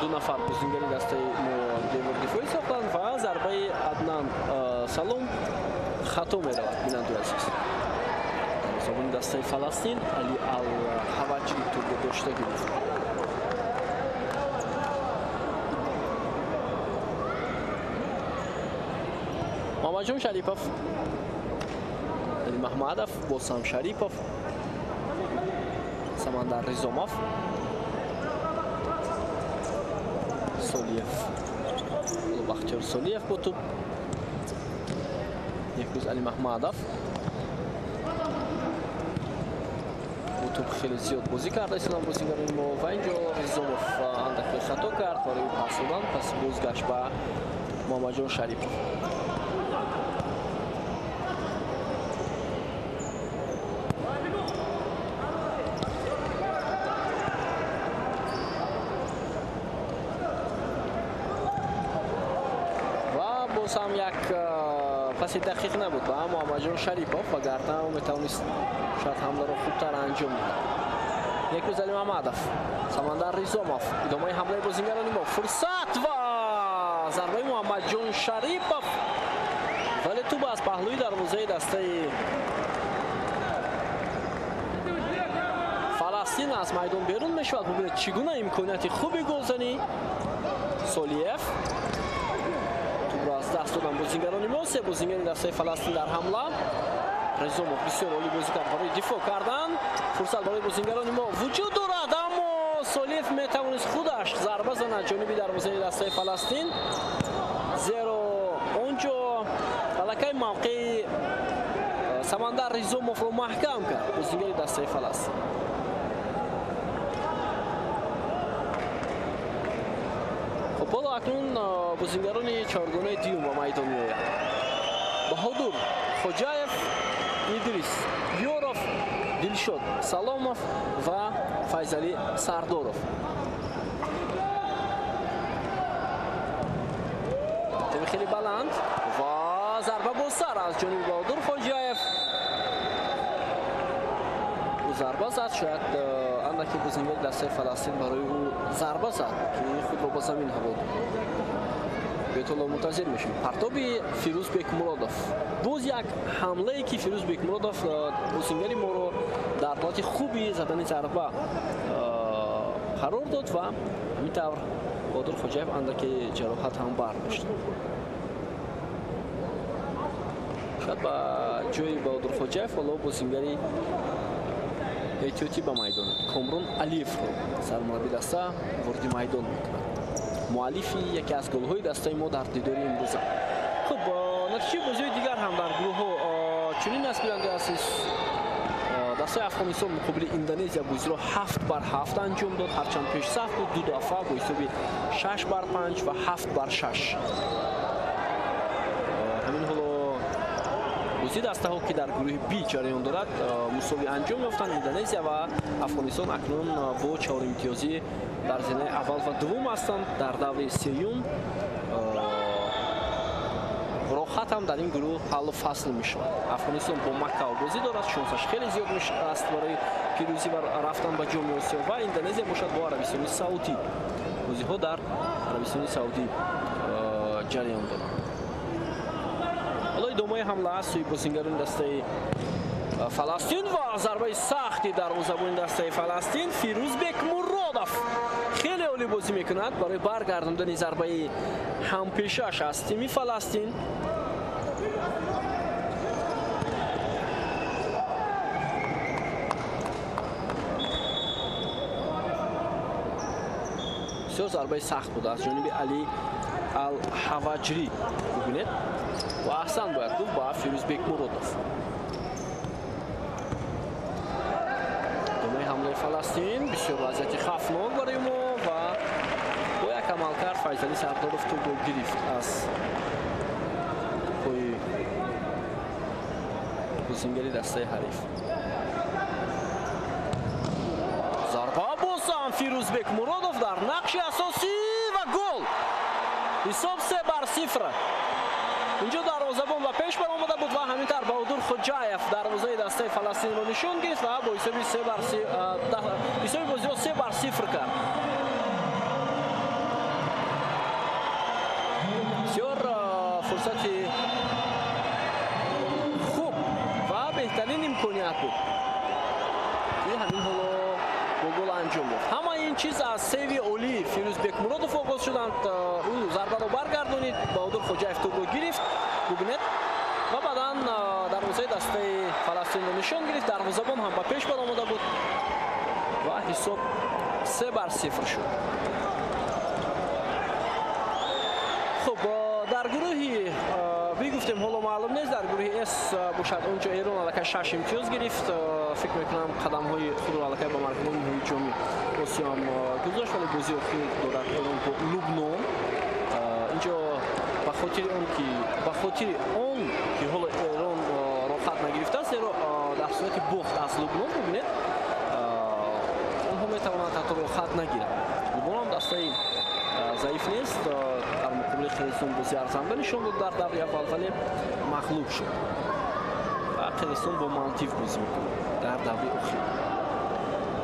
2 нафар бозингари дастаи мо девори дифоӣ сохтанд ва зарбаи Аднан Салум хато меравад. Бинандаи азиз, дарвозабони дастаи Фаластин Али Ал-Ҳаваҷри тӯбро дошта гирифт. Муҳаммадҷон Шарипов, Алимаҳмадов, босам Шарипов, Самандар Ризомов, Солиев, Бахтиёр Солиев бо тӯб, Некрӯз Алимаҳмадов бо тӯб хеле зиёд бозӣ карда истоданд бозигарони мо ва инҷо Ризомов андаке хато кард барои пас додан, пас бозгашт ба Муҳаммадҷон Шарипов. Боз ҳам як Паси дақиқ набуд ба Муҳаммадҷон Шарипов, вагарна ӯ метавонист шояд ҳамларо хубтар анҷом диҳад. Некрӯз Алимамадов, Самандар Ризомов, идомаи ҳамлаи бозингарони мо. Фурсат ва зарбаи Муҳаммадҷон Шарипов, вале тӯб аз паҳлӯи дарвозаи дастаи Фаластин аз майдон берун мешавад. Бубинед, чӣ гуна имконияти хуби голзанӣ. Солиев тӯбро аз даст додан бозингарони мо. Се бозингари дастаи Фаластин дар ҳамла. Ризомов бисёр олӣ бозӣ кард барои дифоъ кардан. Фурсат барои бозингарони мо вуҷуд дорад, аммо Солиев метавонист худаш зарба занад ҷониби дарвозаи дастаи Фаластин, зеро он ҷо аллакай мавқеи Самандар Ризомовро маҳкам кард бозингари дастаи Фаластин. Хуб, ҳоло акнун бозингарони чоргонаи дуюм ба майдон меоянд. Баҳодур Хоҷаев, Идрис Ёров, Дилшод Саломов ва Файзалӣ Сардоров. Тӯби хеле баланд ва зарба бо сар аз ҷониби Баҳодур Хоҷаев. Ӯ зарба зад, шояд андаке бозингари дастаи Фаластин барои ӯ зарба зад, ки худро ба замин ҳаво дод. Бетоло мунтазир мешавем. Партоби Фирӯз Бекмуродов. Боз як ҳамлае, ки Фирӯз Бекмуродов бозингари моро дар ҳолати хуби задани зарба қарор дод ва ҳамин тавр Баҳодур Хоҷаев андаке ҷароҳат ҳам бардошт. Шояд ба ҷои Баҳодур Хоҷаев ҳоло бозингари эҳтиётӣ ба майдон Комрон Алиевро сармурабби даста вориди майдон мекунад. Муаллифи яке аз голҳои дастаи мо дар дидори имрӯза. Хуб, натиҷаи бозиҳои дигар ҳам дар гурӯҳҳо чунин аст. Бинандаи азиз, дастаи Афғонистон муқобили Индонезия бозиро 7-7 анҷом дод, ҳарчанд пешсаф буд ду дафъа бо ҳисоби 6-5 ва 7-6. Ҳамин ҳоло бозии дастаҳо, ки дар гурӯҳи Б ҷараён дорад, мусовӣ анҷом ёфтанд. Индонезия ва Афғонистон акнун бо 4 имтиёзӣ дар зинаи аввал ва дуввум ҳастанд. Дар даври сеюм рохат ҳам дар ин гурӯҳ ҳаллу фасл мешавад. Афғонистон бо Макао бозӣ дорад, шонсаш хеле зиёд аст барои пирӯзӣ ва рафтан ба Ҷоми Осиё, ва Индонезия бошад бо Арабистони Саудӣ. Бозиҳо дар Арабистони Саудӣ ҷараён доранд. ҳоло идомаи ҳамла аст сӯи бозингарони дастаи Фаластин ва зарбаи сахти дарвозабони дастаи Фаластин Фирӯз Бекмуродов хеле олӣ бозӣ мекунад барои баргардондани зарбаи ҳампешаш аз тими Фаластин. Бисёр зарбаи сахт буд аз ҷониби Али Ал-Ҳаваҷрӣ. Бубинед, ва аҳсан бояд гуфт ба Фирӯз Бекмуродов. Идомаи ҳамлаи Фаластин бисёр вазъияти хавфнок барои мо ва бо як амалкард Файзалӣ Сардоров тӯбро гирифт аз пои бозингари дастаи ҳариф. Зарба бозам Фирӯз Бекмуродов дар нақши асосӣ ва гол. Ҳисоб 3-0. Инҷо дарвозабон ба пеш баромада буд ва ҳамин тавр Баҳодур Хоҷаев дарвозаи дастаи Фаластинро нишон гирифт ва бо ҳисоби ҳисоби бозиро 3-0 кард. Бисёр фурсати хуб ва беҳтарин имконият буд, ки ҳамин ҳоло бо гол анҷом ёфт. Ҳамаи ин чиз аз сейви олии Фирӯз Бекмуродов оғоз шуданд. Ӯ зарбаро баргардонид, Баҳодур Хоҷаев тӯбро гирифт, бубинед, ва баъдан дарвозаи дастаи Фаластинро нишон гирифт. Дарвозабон ҳам ба пеш баромада буд ва ҳисоб 3-0 шуд. Хуб, дар гурӯҳи бигуфтем ҳоло маълум нест, дар гурӯҳи С бошад онҷо Эрон аллакай 6 имтиёз гирифт. Фикр мекунам қадамҳои худро аллакай ба марҳилаи ниҳоии Ҷоми Осиё ҳам гузошт, вале бозии охир дорад Эрон бо Лубнон. Инҷо ба хотири он ки ҳоло Эрон роҳат нагирифтааст, зеро дар сурати бохт аз Лубнон, бубинед, онҳо метавонанд ҳатто роҳат нагиранд. Лубнон ҳам дастаи заиф нест. Дар муқобили Қирғизистон бозии арзанда нишон дод дар даври аввал, вале мағлуб шуд ва Қирғизистон бо Малдив бозӣ мекунад дар даври охир.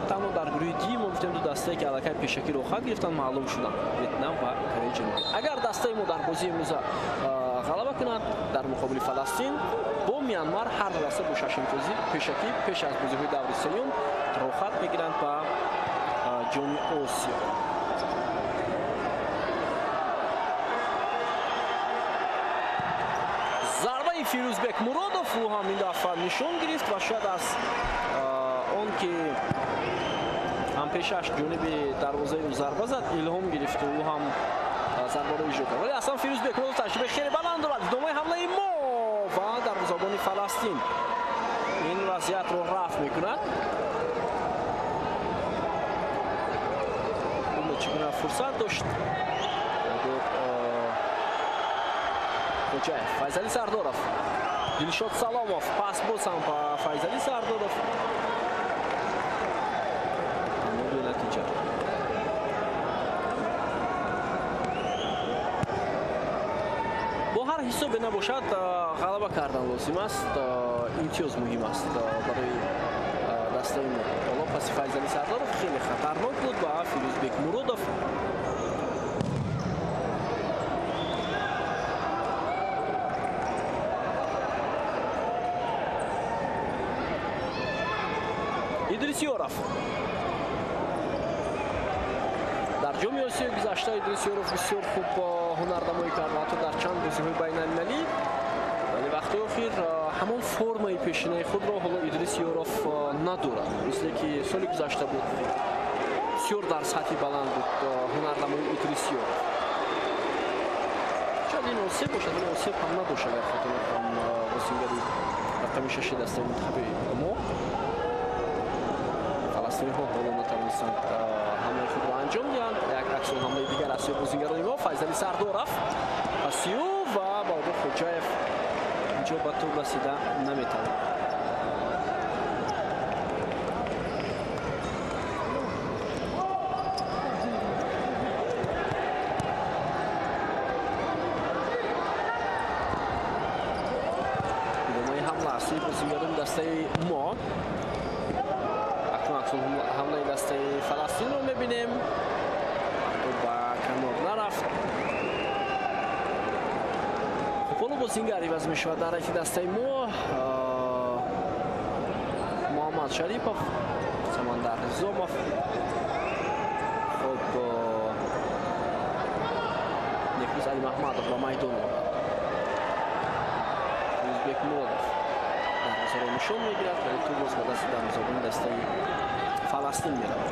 Танҳо дар гурӯҳи Ди мо гуфтем ду дастае ки аллакай пешакӣ роҳхат гирифтанд маълум шуданд: Ветнам ва Кореяи Ҷанубӣ. Агар дастаи мо дар бозии имрӯза ғалаба кунад дар муқобили Фаластин, бо Мянмар ҳар ду даста бо 6 имтиёзӣ пешакӣ пеш аз бозиҳои даври сеюм роҳхат мегиранд ба ҷоми Осиё. Зарбаи Фирӯзбек Муродов, ӯ ҳам ин дафъа нишон гирифт ва шояд аз он ки ҳампешаш ҷониби дарвозаи ӯ зарба зад илҳом гирифт, ӯ ҳам зарбаро иҷро кард. Вале аслан Фирӯзбек Муродов таҷрибаи хеле баланд дорад. Идомаи ҳамлаи мо ва дарвозабони Фаластин ин вазъиятро рафъ мекунад. Чӣ гуна фурсат дошт Хоҷаев. Файзали Сардоров, Дилшод Саломов, пас боз ҳам ба Файзали Сардоров. Аммо бенатиҷа. Бо ҳар ҳисобе набошад ғалаба кардан лозим аст. Имтиёз муҳим аст барои дастаи мо. Ҳоло паси Файзали Сардоров хеле хатарнок буд ва Фирӯзбек Муродов Идрис Ёров. Дар ҷоми Осиёи гузашта Идрис Ёров бисёр хуб ҳунарнамоӣ кард ва ҳатто дар чанд бозиҳои байналмилалӣ, вале вақтҳои охир ҳамон формаи пешинаи худро ҳоло Идрис Ёров надорад, мисле ки соли гузашта буд. Бисёр дар сатҳи баланд буд ҳунарнамоии Идрис Ёров. Шояд ин осеб бошад, вале осеб ҳам надошт, агар хато накунам, бозингари рақами 6 дастаи мунтахаби мо. Фаластиниҳо ҳоло натавонистанд ҳамлаи худро анҷом диҳанд. Як аксул ҳамлаи дигар аз сӯи бозингарони мо. Файзали Сардоров паси ӯ ва Баҳодур Хоҷаев инҷо ба тӯб расида наметавонад. Идомаи ҳамла аз сӯи бозингарони дастаи мо. Ҳамлаи дастаи Фаластинро мебинем. Ба канор нарафт. Ҳоло бозингар иваз мешавад дар райти дастаи мо. Муҳаммад Шарипов, Самандар Низомов. Хоб, Нефиз Алимаҳмадов ба майдон омад. Фирӯзбек Муродов дарвозаро нишон мегирад, вале тӯб боз ба дасти дарвозабони дастаи Фаластин меравад.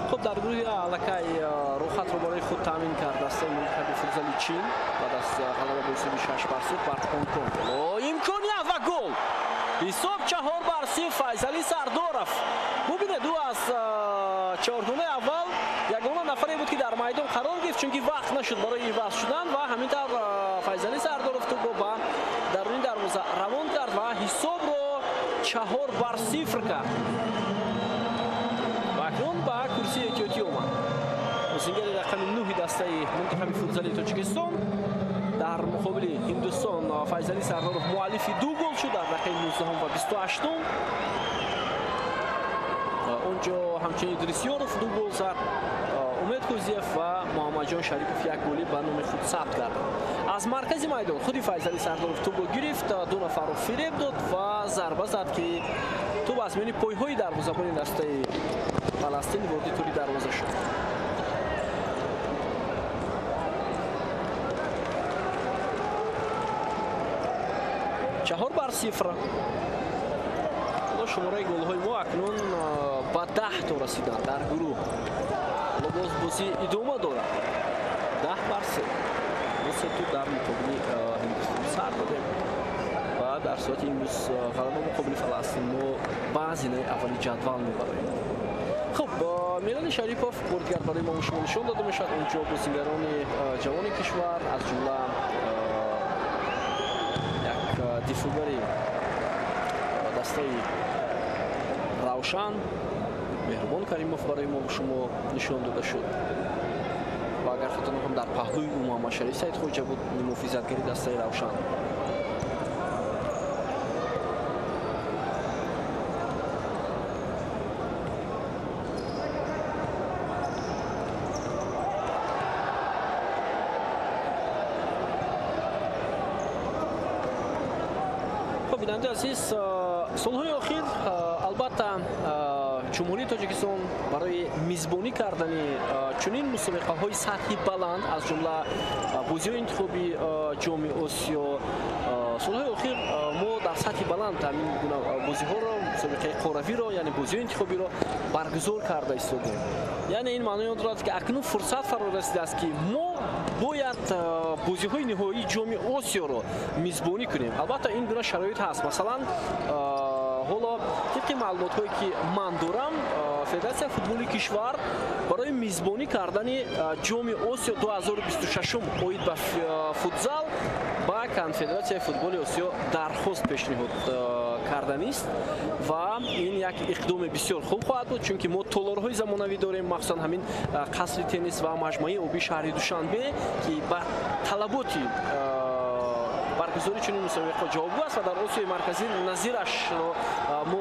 Хуб, дар гурӯҳи А аллакай рӯхатро барои худ таъмин кард дастаи мунтахаби футзали Чин баъд аз ғалаба бо ҳисоби 6-0 бар Ҳонконг. Имконият ва гол! Ҳисоб 4-0. Файзали Сардоров. Бубинед, ӯ аз чоргунаи аввал ягона нафаре буд ки дар майдон қарор гирифт, чунки вақт нашуд барои иваз шудан ва ҳамин тавр Файзали Сардоров тӯбро ба даруни дарвоза равон кард ва ҳисобро 4-0 кард. Ва акнун ба курсии эҳтиётӣ омад. Бозингари рақами 9 дастаи мунтахаби футзали Тоҷикистон дар муқобили Ҳиндустон Файзали Сардоров муаллифи 2 гол шуд дар дақиқаи 19 ва 28. Онҷо ҳамчунин Идрис Ёров 2 гол зад. Умед Кӯзиев ва Муҳаммадҷон Шарипов 1 голи ба номи худ сабт карданд. Аз маркази майдон худи Файзали Сардоров тӯбро гирифт, 2 нафарро фиреб дод ва зарба зад ки тӯб аз миёни пойҳои дарвозабони дастаи Фаластин вориди тӯри дарвоза шуд. 4-0. Ҳоло шумораи голҳои мо акнун ба 10 то расиданд дар гурӯҳ. Ҳоло боз бозӣ идома дорад. 10-3. Мо се тӯб дар муқобили Ҳиндустон сар додем ва дар соати имрӯз ғалаба муқобили Фаластин мо ба зинаи аввали ҷадвал мебароем. Хуб, Мирали Шарипов бори дигар барои мо шумо нишон дода мешавад. Онҷо бозингарони ҷавони кишвар аз ҷумла як дифоъгари дастаи Равшан Меҳрубон Каримов барои мо шумо нишон дода шуд ва агар хато накунам, дар паҳлӯи ӯ Муҳаммадшариф Саидхоҷа буд, муҳофизатгари дастаи Равшан. Бинандаи азиз, солҳои охир албатта Ҷумҳурии Тоҷикистон барои мизбонӣ кардани чунин мусобиқаҳои сатҳи баланд, аз ҷумла бозиҳои интихоби Ҷоми Осиё, солҳои охир мо дар сатҳи баланд ҳамин гуна бозиҳоро, мусобиқаи қоравиро, яъне бозиҳои интихобиро баргузор карда истодем. Яъне ин маънои он дорад, ки акнун фурсат фаро расидааст, ки мо бояд бозиҳои ниҳоии Ҷоми Осиёро мизбонӣ кунем. Албатта, ин гуна шароит ҳаст. Масалан, ҳоло тибқи маълумотҳое, ки ман дорам, Федератсияи футболи кишвар барои мизбонӣ кардани Ҷоми Осиё 2026 оид ба футзал ба Конфедератсияи футболи Осиё дархост пешниҳод карданист ва ин як иқдоми бисёр хуб хоҳад буд, чунки мо толорҳои замонавӣ дорем, махсусан ҳамин қасри теннис ва маҷмӯаи обии шаҳри Душанбе, ки ба талаботи баргузории чунин мусобиқаҳо ҷавобгӯ аст ва дар Осиёи Марказӣ назирашро мо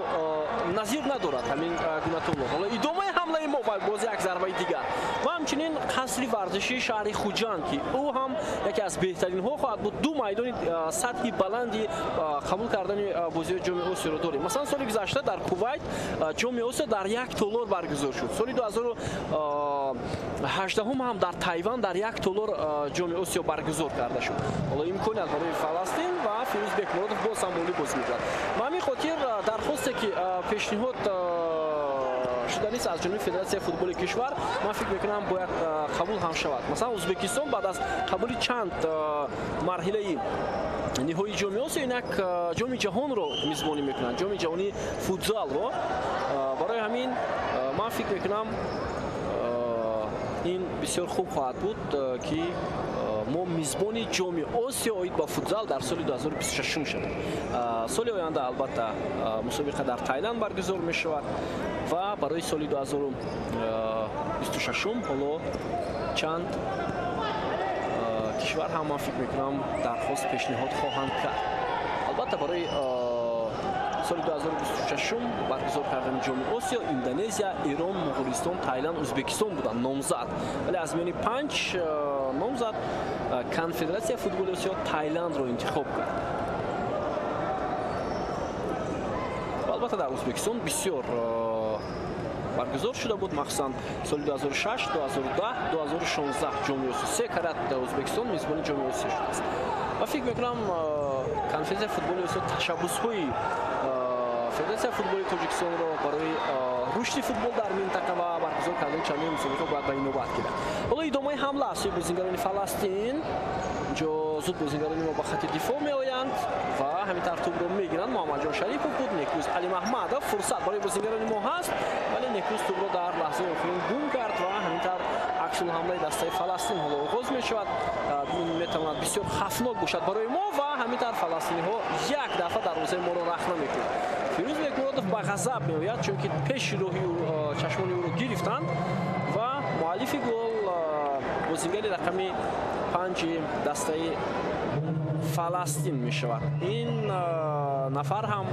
назир надорад ҳамин гуна толор. Ҳоло идомаи ҳамлаи мо ва боз як зарбаи дигар ва ҳамчунин қасри варзишии шаҳри Хуҷанд, ки ӯ ҳам яке аз беҳтаринҳо хоҳад буд. Ду майдони сатҳи баланди қабул кардани бозиҳои Ҷоми Осиёро дорем. Масалан, соли гузашта дар Кувайт Ҷоми Осиё дар як толор баргузор шуд. Соли 2018 ҳам дар Тайван дар як толор Ҷоми Осиё баргузор карда шуд. Ҳоло имконият барои Фаластин ва Фирӯз Бекмуродов боз ҳам олӣ бозӣ мекунад. Ба ҳамин хотир дархосте, ки пешниҳод шуданист аз ҷониби Федератсияи футболи кишвар, ман фикр мекунам, бояд қабул ҳам шавад. Масалан, Ӯзбекистон баъд аз қабули чанд марҳилаи ниҳоии Ҷоми Осиё инак Ҷоми ҷаҳонро мизбонӣ мекунанд, Ҷоми ҷаҳонии футзалро. Барои ҳамин ман фикр мекунам, ин бисёр хуб хоҳад буд, ки мо мизбони Ҷоми Осиё оид ба футзал дар соли 2026 шавем. Соли оянда албатта мусобиқа дар Тайланд баргузор мешавад ва барои соли 2026 ҳоло чанд кишвар ҳам, ман фикр мекунам, дархост пешниҳод хоҳанд кард. Албатта, барои соли 2026 баргузор кардани Ҷоми Осиё Индонезия, Эрон, Моғулистон, Тайланд, Ӯзбекистон буданд номзад, вале аз миёни панҷ номзад Конфедератсияи футболи Осиё Тайландро интихоб кард. Албатта, дар Ӯзбекистон бисёр баргузор шуда буд, махсусан соли 2006, 2010, 2016 Ҷоми Осиё се карат дар Ӯзбекистон мизбони Ҷоми Осиё шудааст. Ва фикр мекунам, Конфедератсияи футболи Осиё ташаббусҳои Федератсияи футболи Тоҷикистонро барои рушди футбол дар минтақа ва баргузор кардани чандин мусобиқа бояд ба инобат гирад. Ҳоло идомаи ҳамла аз сӯи бозингарони Фаластин. Инҷо зуд бозингарони мо ба хати дифоъ меоянд ва ҳамин тавр тӯбро мегиранд. Муҳаммадҷон Шарипов буд, Некрӯз Алимаҳмадов. Фурсат барои бозингарони мо ҳаст, вале Некрӯз тӯбро дар лаҳзаи охирин гум кард ва ҳамин тавр аксулҳамлаи дастаи Фаластин ҳоло оғоз мешавад. Метавонад бисёр хавфнок бошад барои мо ва ҳамин тавр фаластиниҳо як дафъа дарвозаи моро рахна мекунанд. Фирӯз Бекмуродов ба ғазаб меояд, чунки пеши роҳи чашмони ӯро гирифтанд ва муаллифи гол бозингари рақами 5 дастаи Фаластин мешавад. Ин нафар ҳам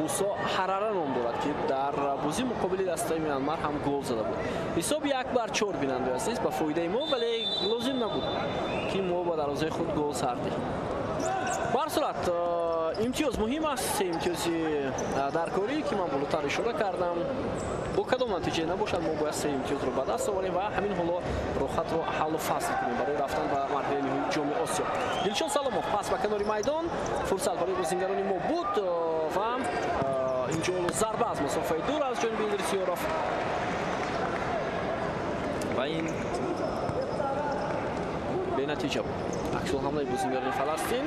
Мусо Ҳарара ном дорад, ки дар бозии муқобили дастаи Мянмар ҳам гол зада буд. Ҳисоб 1-4, бинандаи азиз, ба фоидаи мо, вале лозим набуд, ки мо ба дарвозаи худ гол сар диҳем. Ба ҳар сурат, имтиёз муҳим аст. Се имтиёзи даркорӣ, ки ман болотар ишора кардам, бо кадом натиҷае набошад, мо бояд се имтиёзро ба даст оварем ва ҳамин ҳоло роҳхатро ҳаллу фасл кунем барои рафтан ба марҳилаи ниҳоии Ҷоми Осиё. Дилшод Саломов пас ба канори майдон, фурсат барои бозингарони мо буд ва инҷо зарба аз масофаи дур аз ҷониби Идрис Ёров ва ин бенатиҷа буд. Аксулҳамлаи бозингарони Фаластин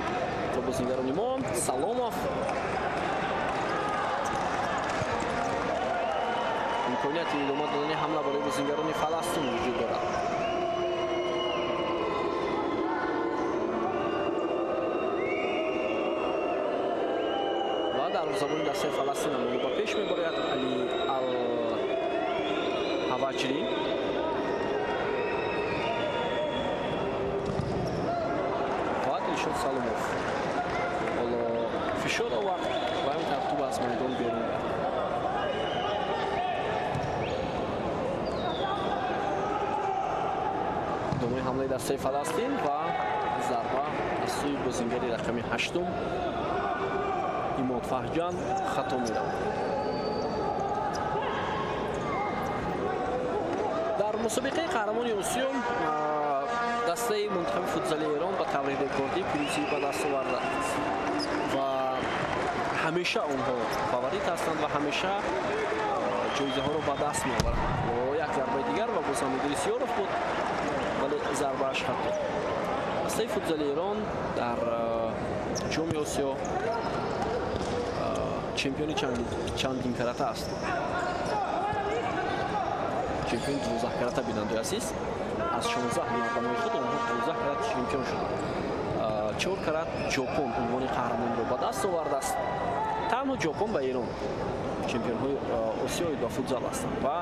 ва бозингарони мо. Саломов, имконияти идома додани ҳамла барои бозингарони Фаластин вуҷуд дорад. Ва Дарвозабони дастаи Фаластин ҳам ба пеш мебарояд. Али Ал-Ҳаваҷри. Ва Дилшод Саломов ҳоло фишор овард ва ин тартиб аз майдон берун гардид. Идомаи ҳамлаи дастаи Фаластин ва зарба аз сӯи бозингари рақами 8 Имод Фаҳҷан хато меравад. Дар мусобиқаи қаҳрамони Осиё дастаи мунтахаби футзали Эрон ба таври рекордӣ пирӯзӣ ба даст овардааст ва ҳамеша онҳо фаворит ҳастанд ва ҳамеша ҷоизаҳоро ба даст меоваранд. Як зарбаи дигар ва боз ҳам Идрис Ёров буд, вале зарбааш хато. Дастаи футзали Эрон дар ҷоми Осиё чемпиони чандин карата аст. Чемпиони 12 карата, бинандаи азиз. Аз 16 ҳунарнамои худ онҳо 12 карат чемпион шуданд. 4 карат Ҷопон унвони қаҳрамонро ба даст овардааст. Танҳо Ҷопон ва Эрон чемпионҳои Осиёи ба футзал ҳастанд ва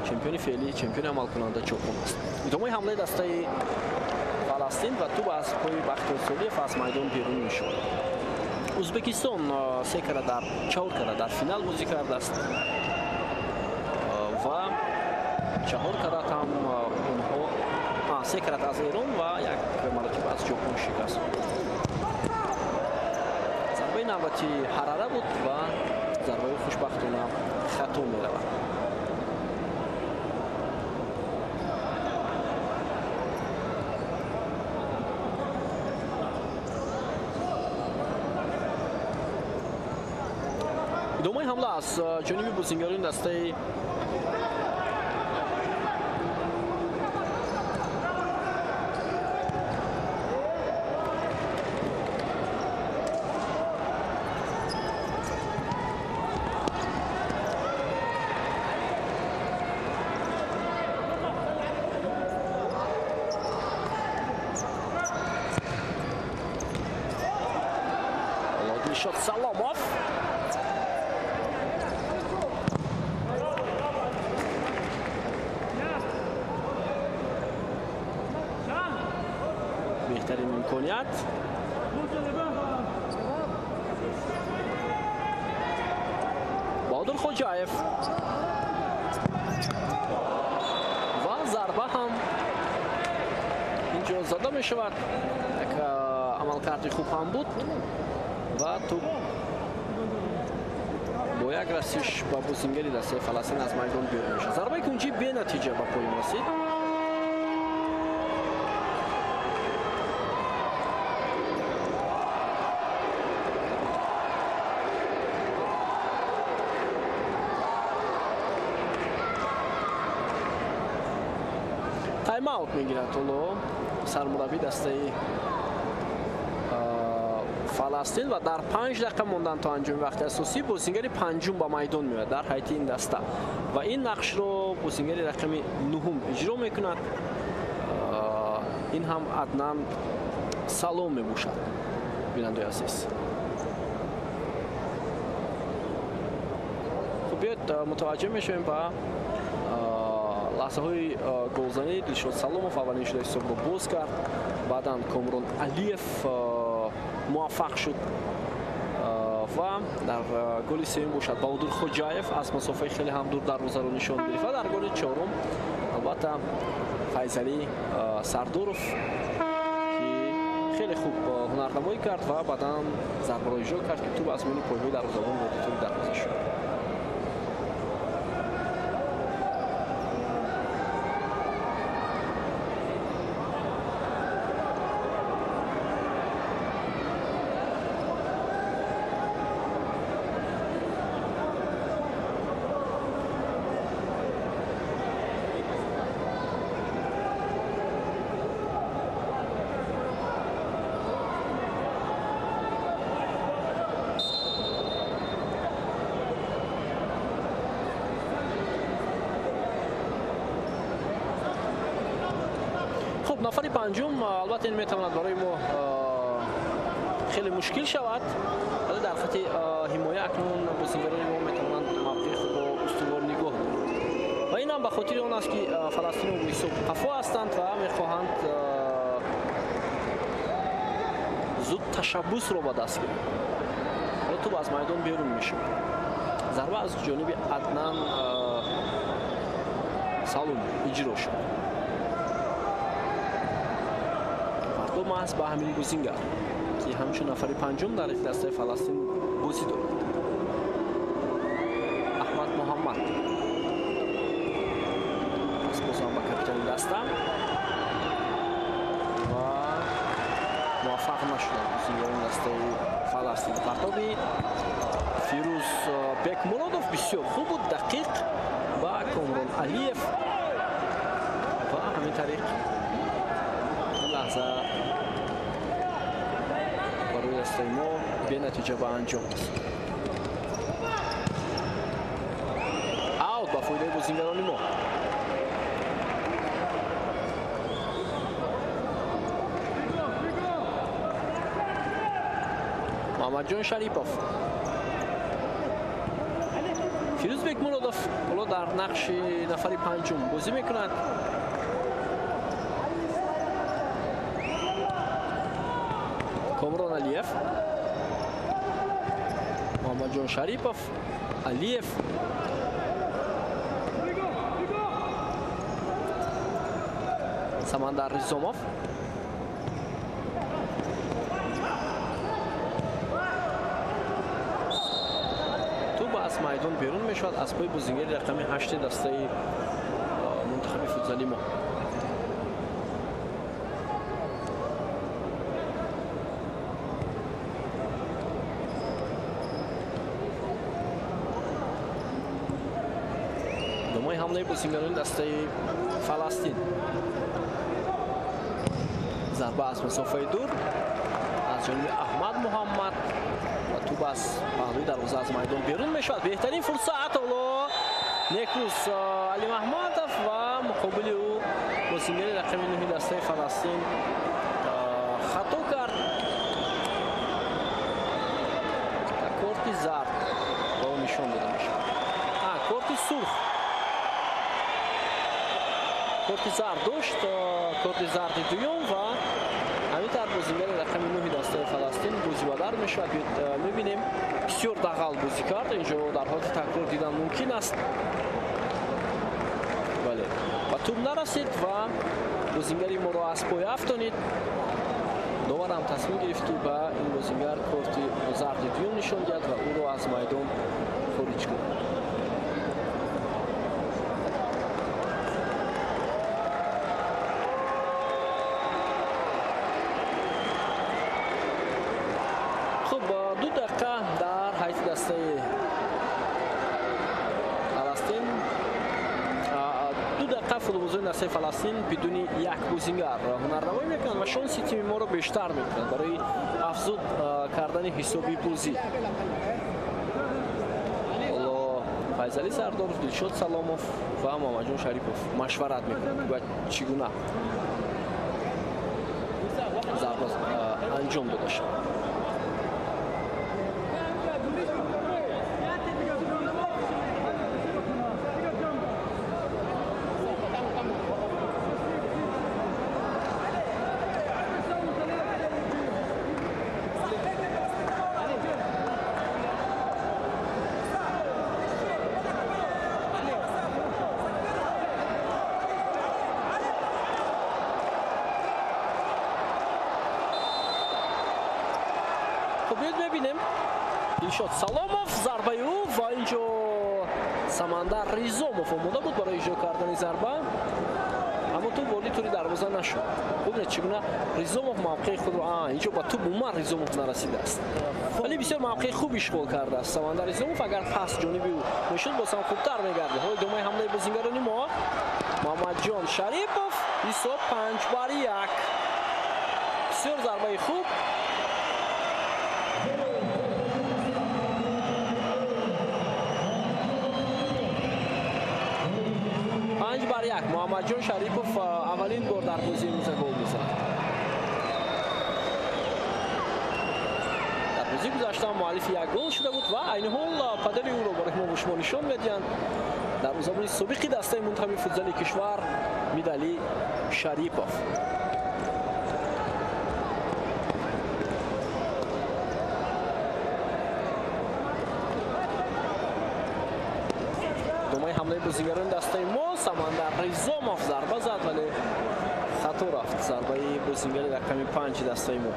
чемпиони феълӣ, чемпиони амалкунанда Ҷопон аст. Идомаи ҳамлаи дастаи Фаластин ва туп аз пои Бахтиёр Солиев аз майдон берун мешавад. Ӯзбекистон 3 кара дар 4 кара дар финал бозӣ кардааст ва 4 карат ҳам онҳо 3 карат аз Эрон ва як маротиба аз Ҷопон шикаст. Зарбаи навбати Ҳарара буд ва зарбаи хушбахтона хато меравад. Идомаи ҳамла аз ҷониби бозингарони дастаи Дилшод Саломов. Беҳтарин имконият. Баҳодур Хоҷаев ва зарба ҳам инҷо зада мешавад. Як амалкарди хуб ҳам буд ва туп бо як расиш ба бозингари дастаи Фаластин аз майдон берун мешавад. Зарбаи кунҷӣ бенатиҷа ба поён расид. Тайм-аут мегирад ҳоло сармураббии дастаи Фаластин ва дар 5 дақиқа мондан то анҷоми вақти асосӣ бозингари панҷум ба майдон меояд дар ҳайати ин даста ва ин нақшро бозингари рақами 9 иҷро мекунад. Ин ҳам Аднан Салом мебошад, бинандаи азиз. Хуб, биёед мутаваҷҷеҳ мешавем ба лаҳзаҳои голзанӣ. Дилшод Саломов аввалин шуда ҳисобро боз кард, баъдан Комрон Алиев муваффақ шуд ва дар голи сеюм бошад Баҳодур Хоҷаев аз масофаи хеле ҳам дур дарвозаро нишон гирифт ва дар голи чорум албатта Файзалӣ Сардоров, ки хеле хуб ҳунарнамоӣ кард ва баъдан зарбаро иҷро кард, ки туп аз миёни пойҳои дарвозабон ворид тури дарвоза шуд. Хуб, нафари панҷум албатта ин метавонад барои мо хеле мушкил шавад, вале дар дар хати ҳимоя акнун бозингарони мо метавонанд мавқеи худро устувор нигоҳ доранд. Ва ин ҳам ба хотири он аст, ки фаластино бо ҳисоб қафо ҳастанд ва мехоҳанд зуд ташаббусро ба даст гиранд. Ҳоло тӯб аз майдон берун мешавад. Зарба аз ҷониби Аднан Салум иҷро шуд. Партоб маҳз ба ҳамин бозингар, ки ҳамчун нафари панҷум дар дастаи Фаластин бозӣ дорад. Аҳмад Муҳаммад бозам ба капитани даста ва муваффақ нашуданд бозингарони дастаи Фаластин. Партоби Фирӯз Бекмуродов бисёр хуб буд, дақиқ ба Комрон Алиев ва ҳамин тариқ лаҳза барои дастаи мо бенатиҷа ба анҷом расид. Аут ба фоидаи бозингарони мо. Муҳаммадҷон Шарипов. Фирӯз Бекмуродов ҳоло дар нақши нафари панҷум бозӣ мекунад. Комрон Алиев, Муҳаммадҷон Шарипов, Алиев. Самандар Ризомов. Аз майдон берун мешавад аз пои бозингари рақами 8 дастаи мунтахаби футзали мо. Домои ҳамлаи бозингарони дастаи Фаластин. Зарба аз масофаи дур аз ҷониби Аҳмад Муҳаммад ва тӯб аз паҳлӯи дарвоза аз майдон берун мешавад. Беҳтарин фурсат ҳоло Некрус Алимаҳмадов ва муқобили ӯ бозингари рақами 9 дастаи Фаластин хато кард. Корти зард ба ӯ нишон дода мешавад. Корти сурх. Корти зард дошт, корти зарди дуюм ва ҳамин тавр бозингари рақами 9 дастаи Фаластин бозибадар мешавад. Мебинем бисёр дағал бозӣ кард. Инҷо дар ҳолати такрор дидан мумкин аст. Бале, ба тӯб нарасид ва бозингари моро аз пой афтонид. Довар ҳам тасмим гирифт, ки ба ин бозингар корти зарди дуюм нишон диҳад ва ӯро аз майдон хориҷ кунад. Хуб, 2 дақиқа дар ҳайати дастаи Фаластин, 2 дақиқа футболбозони дастаи Фаластин бидуни як бозингар ҳунарнамоӣ мекунанд ва шонси тими моро бештар мекунанд барои афзуд кардани ҳисоби бозӣ. Ҳоло Файзалӣ Сардоров, Дилшод Саломов ва Муҳаммадҷон Шарипов машварат мекунанд, бояд чӣ гуна зарба анҷом дода шавад. Мебинем Дилшод Саломов, зарбаи ӯ ва инҷо Самандар Ризомов омода буд барои иҷро кардани зарба, аммо тӯб вориди тури дарвоза нашуд. Бубинед чӣ гуна Ризомов мавқеи худро инҷо ба тӯб умуман Ризомов нарасидааст, вале бисёр мавқеи хуб ишғол кардааст Самандар Ризомов. Агар пас ҷониби ӯ мешуд, боз ҳам хубтар мегардид. Ҳоло идомаи ҳамлаи бозингарони мо. Муҳаммадҷон Шарипов, ҳисоб 5-1. Бисёр зарбаи хуб. 5-1. Муҳаммадҷон Шарипов аввалин бор дар бозии имрӯза гол мезанад. Дар бозии гузашта муаллифи як гол шуда буд ва айни ҳол падари ӯро барои мо бо шумо нишон медиҳанд. Дарвозабони собиқи дастаи мунтахаби футзали кишвар Мидали Шарипов. Думаи ҳамлаи бозигарони дастаи мо Самандар Ризомов зарба зад, вале хато рафт зарбаи бозигари рақами 5 дастаи мо.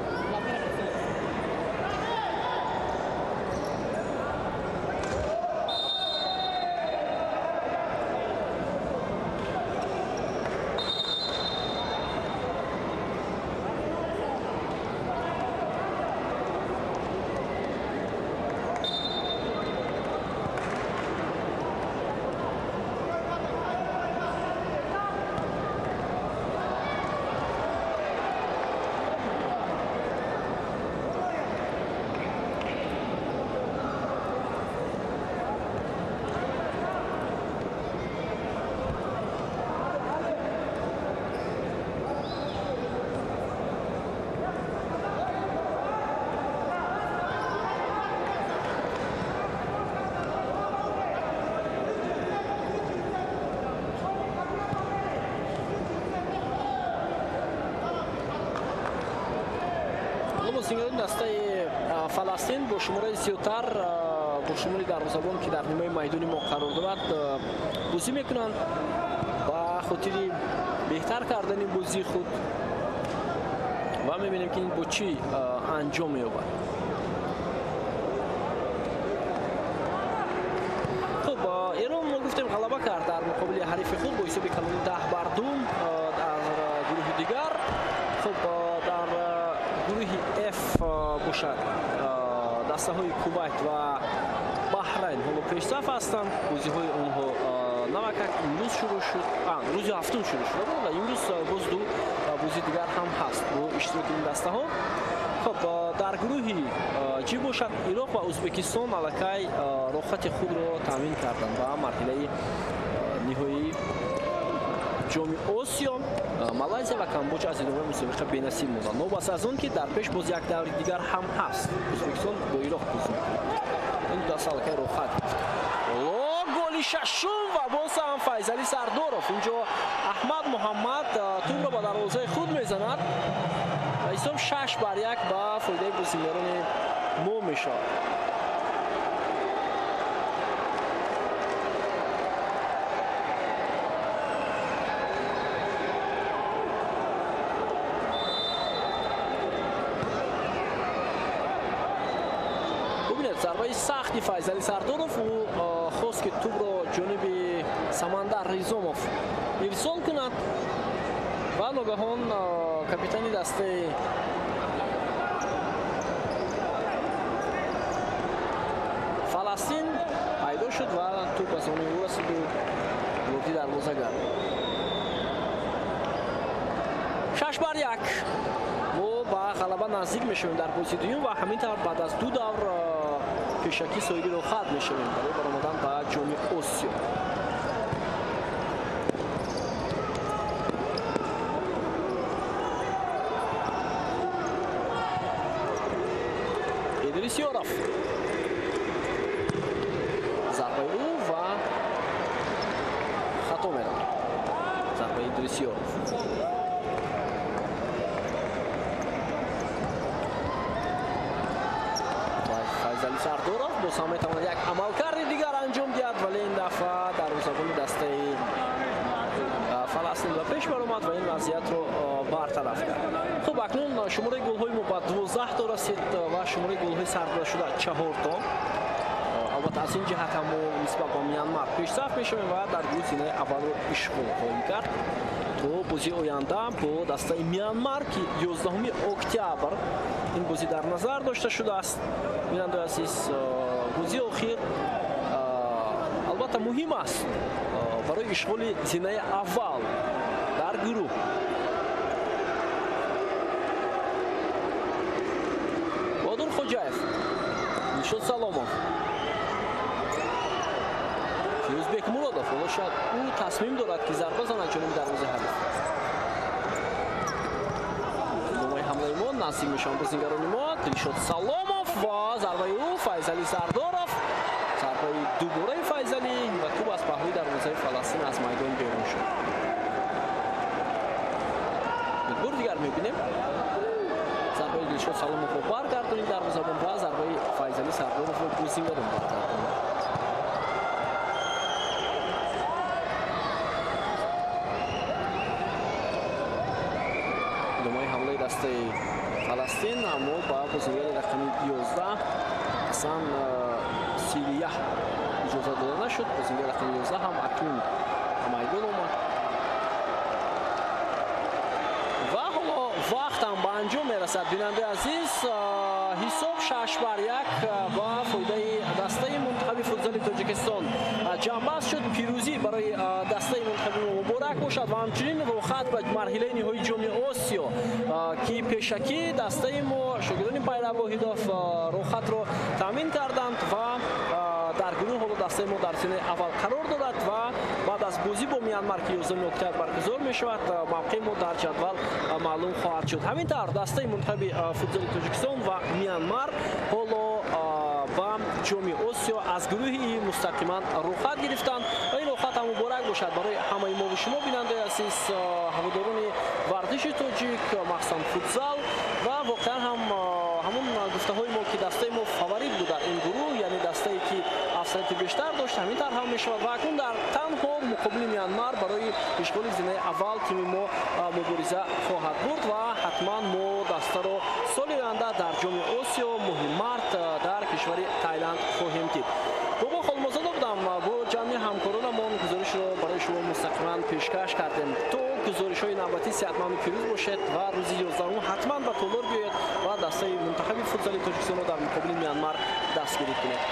Бозигарони дастаи Фаластин бо шумораи зиёдтар, бо шумори дарвозабон, ки дар нимаи майдони мо қарор дорад, бозӣ мекунанд ба хотири беҳтар кардани бозии худ ва мебинем, ки ин бо чӣ анҷом меёбад. Хуб, Эрон мо гуфтем ғалаба кард дар муқобили ҳарифи худ бо ҳисоби калони 10-2 дар гурӯҳи дигар. Хуб, дар гурӯҳи F бошад дастаҳои Кувайт ва Баҳрайн ҳоло пешсаф ҳастанд. Бозиҳои онҳо навакак имрӯз шурӯъ шуд, рӯзи ҳафтум шурӯъ шуда буд ва имрӯз боз ду бозии дигар ҳам ҳаст бо иштироки ин дастаҳо. Хуб, дар гурӯҳи Ҷ бошад Ироқ ва Ӯзбекистон аллакай роҳхати худро таъмин карданд ба марҳилаи ниҳоии ҷоми Осиё. Малайзия ва Камбоҷа аз идомаи мусобиқа бенасиб монданд. Новобаста аз он ки дар пеш боз як даври дигар ҳам ҳаст. Ӯзбекистон бо Ироқ бозӣ мекунад. Ин ду даста аллакай роҳхат гирифт. Голи шашум ва боз ҳам Файзали Сардоров. Инҷо Аҳмад Муҳаммад тӯбро ба дарвозаи худ мезанад ва ҳисоб 6-1 ба фоидаи бозигарони мо мешавад. Зарбаи сахти Файзали Сардоров, ӯ хост ки тӯбро ҷониби Самандар Ризомов ирсол кунад ва ногаҳон капитани дастаи Фаластин пайдо шуд ва тӯб аз они ӯ расиду ворди дарвоза гардид. 6-1 мо ба ғалаба наздик мешавем дар бозии дуюм ва ҳамин тавр баъд аз ду давр пешакӣ соҳиби роҳхат мешавем барои баромадан ба ҷоми Осиё. Идрис Ёров. Зарбаи ӯ ва хато меравад. Зарбаи Идрис Ёров. Файзали Сардоров боз ҳам метавонад як амалкарди дигар анҷом диҳад, вале ин дафъа дарвозабони дастаи Фаластин ба пеш баромад ва ин вазъиятро бартараф кард. Хуб, акнун шумораи голҳои мо ба 12 то расид ва шумораи голҳои сардорашуда 4 то. Албатта аз ин ҷиҳат ҳам мо нисбат ба Мянмар пешсаф мешавем ва дар гурӯҳи зинаи аввалро ишғол хоҳем кард то бозии оянда бо дастаи Мянмар, ки 11 октябр ин бозӣ дар назар дошта шудааст. Бинандаи азиз, бозии охир албатта муҳим аст барои ишғоли зинаи аввал дар гурӯҳ. Бодур Хоҷаев, Дилшод Саломов, Фирӯзбек Муродов. Ҳоло шояд ӯ тасмим дорад, ки зарба занад ҷониби дарвозаи ҳариф. Думаи ҳамлаи мо наздик мешаванд бозигарони мо. Дилшод Саломов Саломов ва зарбаи ӯ Файзалӣ Сардоров, зарбаи дубораи Файзалӣ ва тӯб аз паҳлӯи дарвозаи Фаластин аз майдон берун шуд. Бор дигар мебинем зарбаи Дилшод Саломовро баргардонид дарвозабон ва зарбаи Файзалӣ Сардоровро бозингарон баргардонид. Идомаи ҳамлаи дастаи Фаластин, аммо ба бозингари рақами 11 Ҳасан Сирия иҷоза дода нашуд. Бозингари рақами 11 ҳам акнун ба майдон омад ва ҳоло вақт ҳам ба анҷом мерасад. Бинандаи азиз, ҳисоб 6-1 ба фоидаи дастаи мунтахаби футзали Тоҷикистон ҷамъбаст шуд. Пирӯзӣ барои дастаи мунтахаби мо муборак бошад ва ҳамчунин рӯхат ба марҳилаи ниҳоии ҷоми Осиё, ки пешакӣ дастаи мо шогирдони Пайрав Воҳидов рӯхатро таъмин карданд ва дар гурӯҳ ҳоло дастаи мо дар зинаи аввал қарор дорад ва баъд аз бозӣ бо Мянмар, ки 11 октябр баргузор мешавад, мавқеи мо дар ҷадвал маълум хоҳад шуд. Ҳамин тавр дастаи мунтахаби футзали Тоҷикистон ва Мянмар ҳоло ба ҷоми Осиё аз гурӯҳи мустақиман рӯхат гирифтанд ва ин рӯхат ҳам муборак бошад барои ҳамаи мо ва шумо, бинандаи азиз, ҳаводорони варзиши тоҷик, махсусан футзал. Ва воқеан ҳам ҳамон гуфтаҳои мо, ки дастаи мо фаворит буд дар ин гурӯҳ, яъне дастае ки афзалияти бештар дошт, ҳамин тавр ҳам мешавад ва акнун дар танҳо муқобили Мянмар барои ишғоли зинаи аввал тими мо мубориза хоҳад бурд ва ҳатман мо дастаро соли оянда дар ҷоми Осиё моҳи март дар кишвари Тайланд хоҳем дид. Бобо Холмозода будам, бо ҷамъи ҳамкоронамон гузоришро барои шумо мустақиман пешкаш кардем. То гузоришҳои навбатӣ сеҳатманду пирӯз бошед ва рӯзи 11 ҳатман ба толор биёед ва дастаи мунтахаби футзали Тоҷикистонро дар муқобили Мянмар дастгирӣ кунед.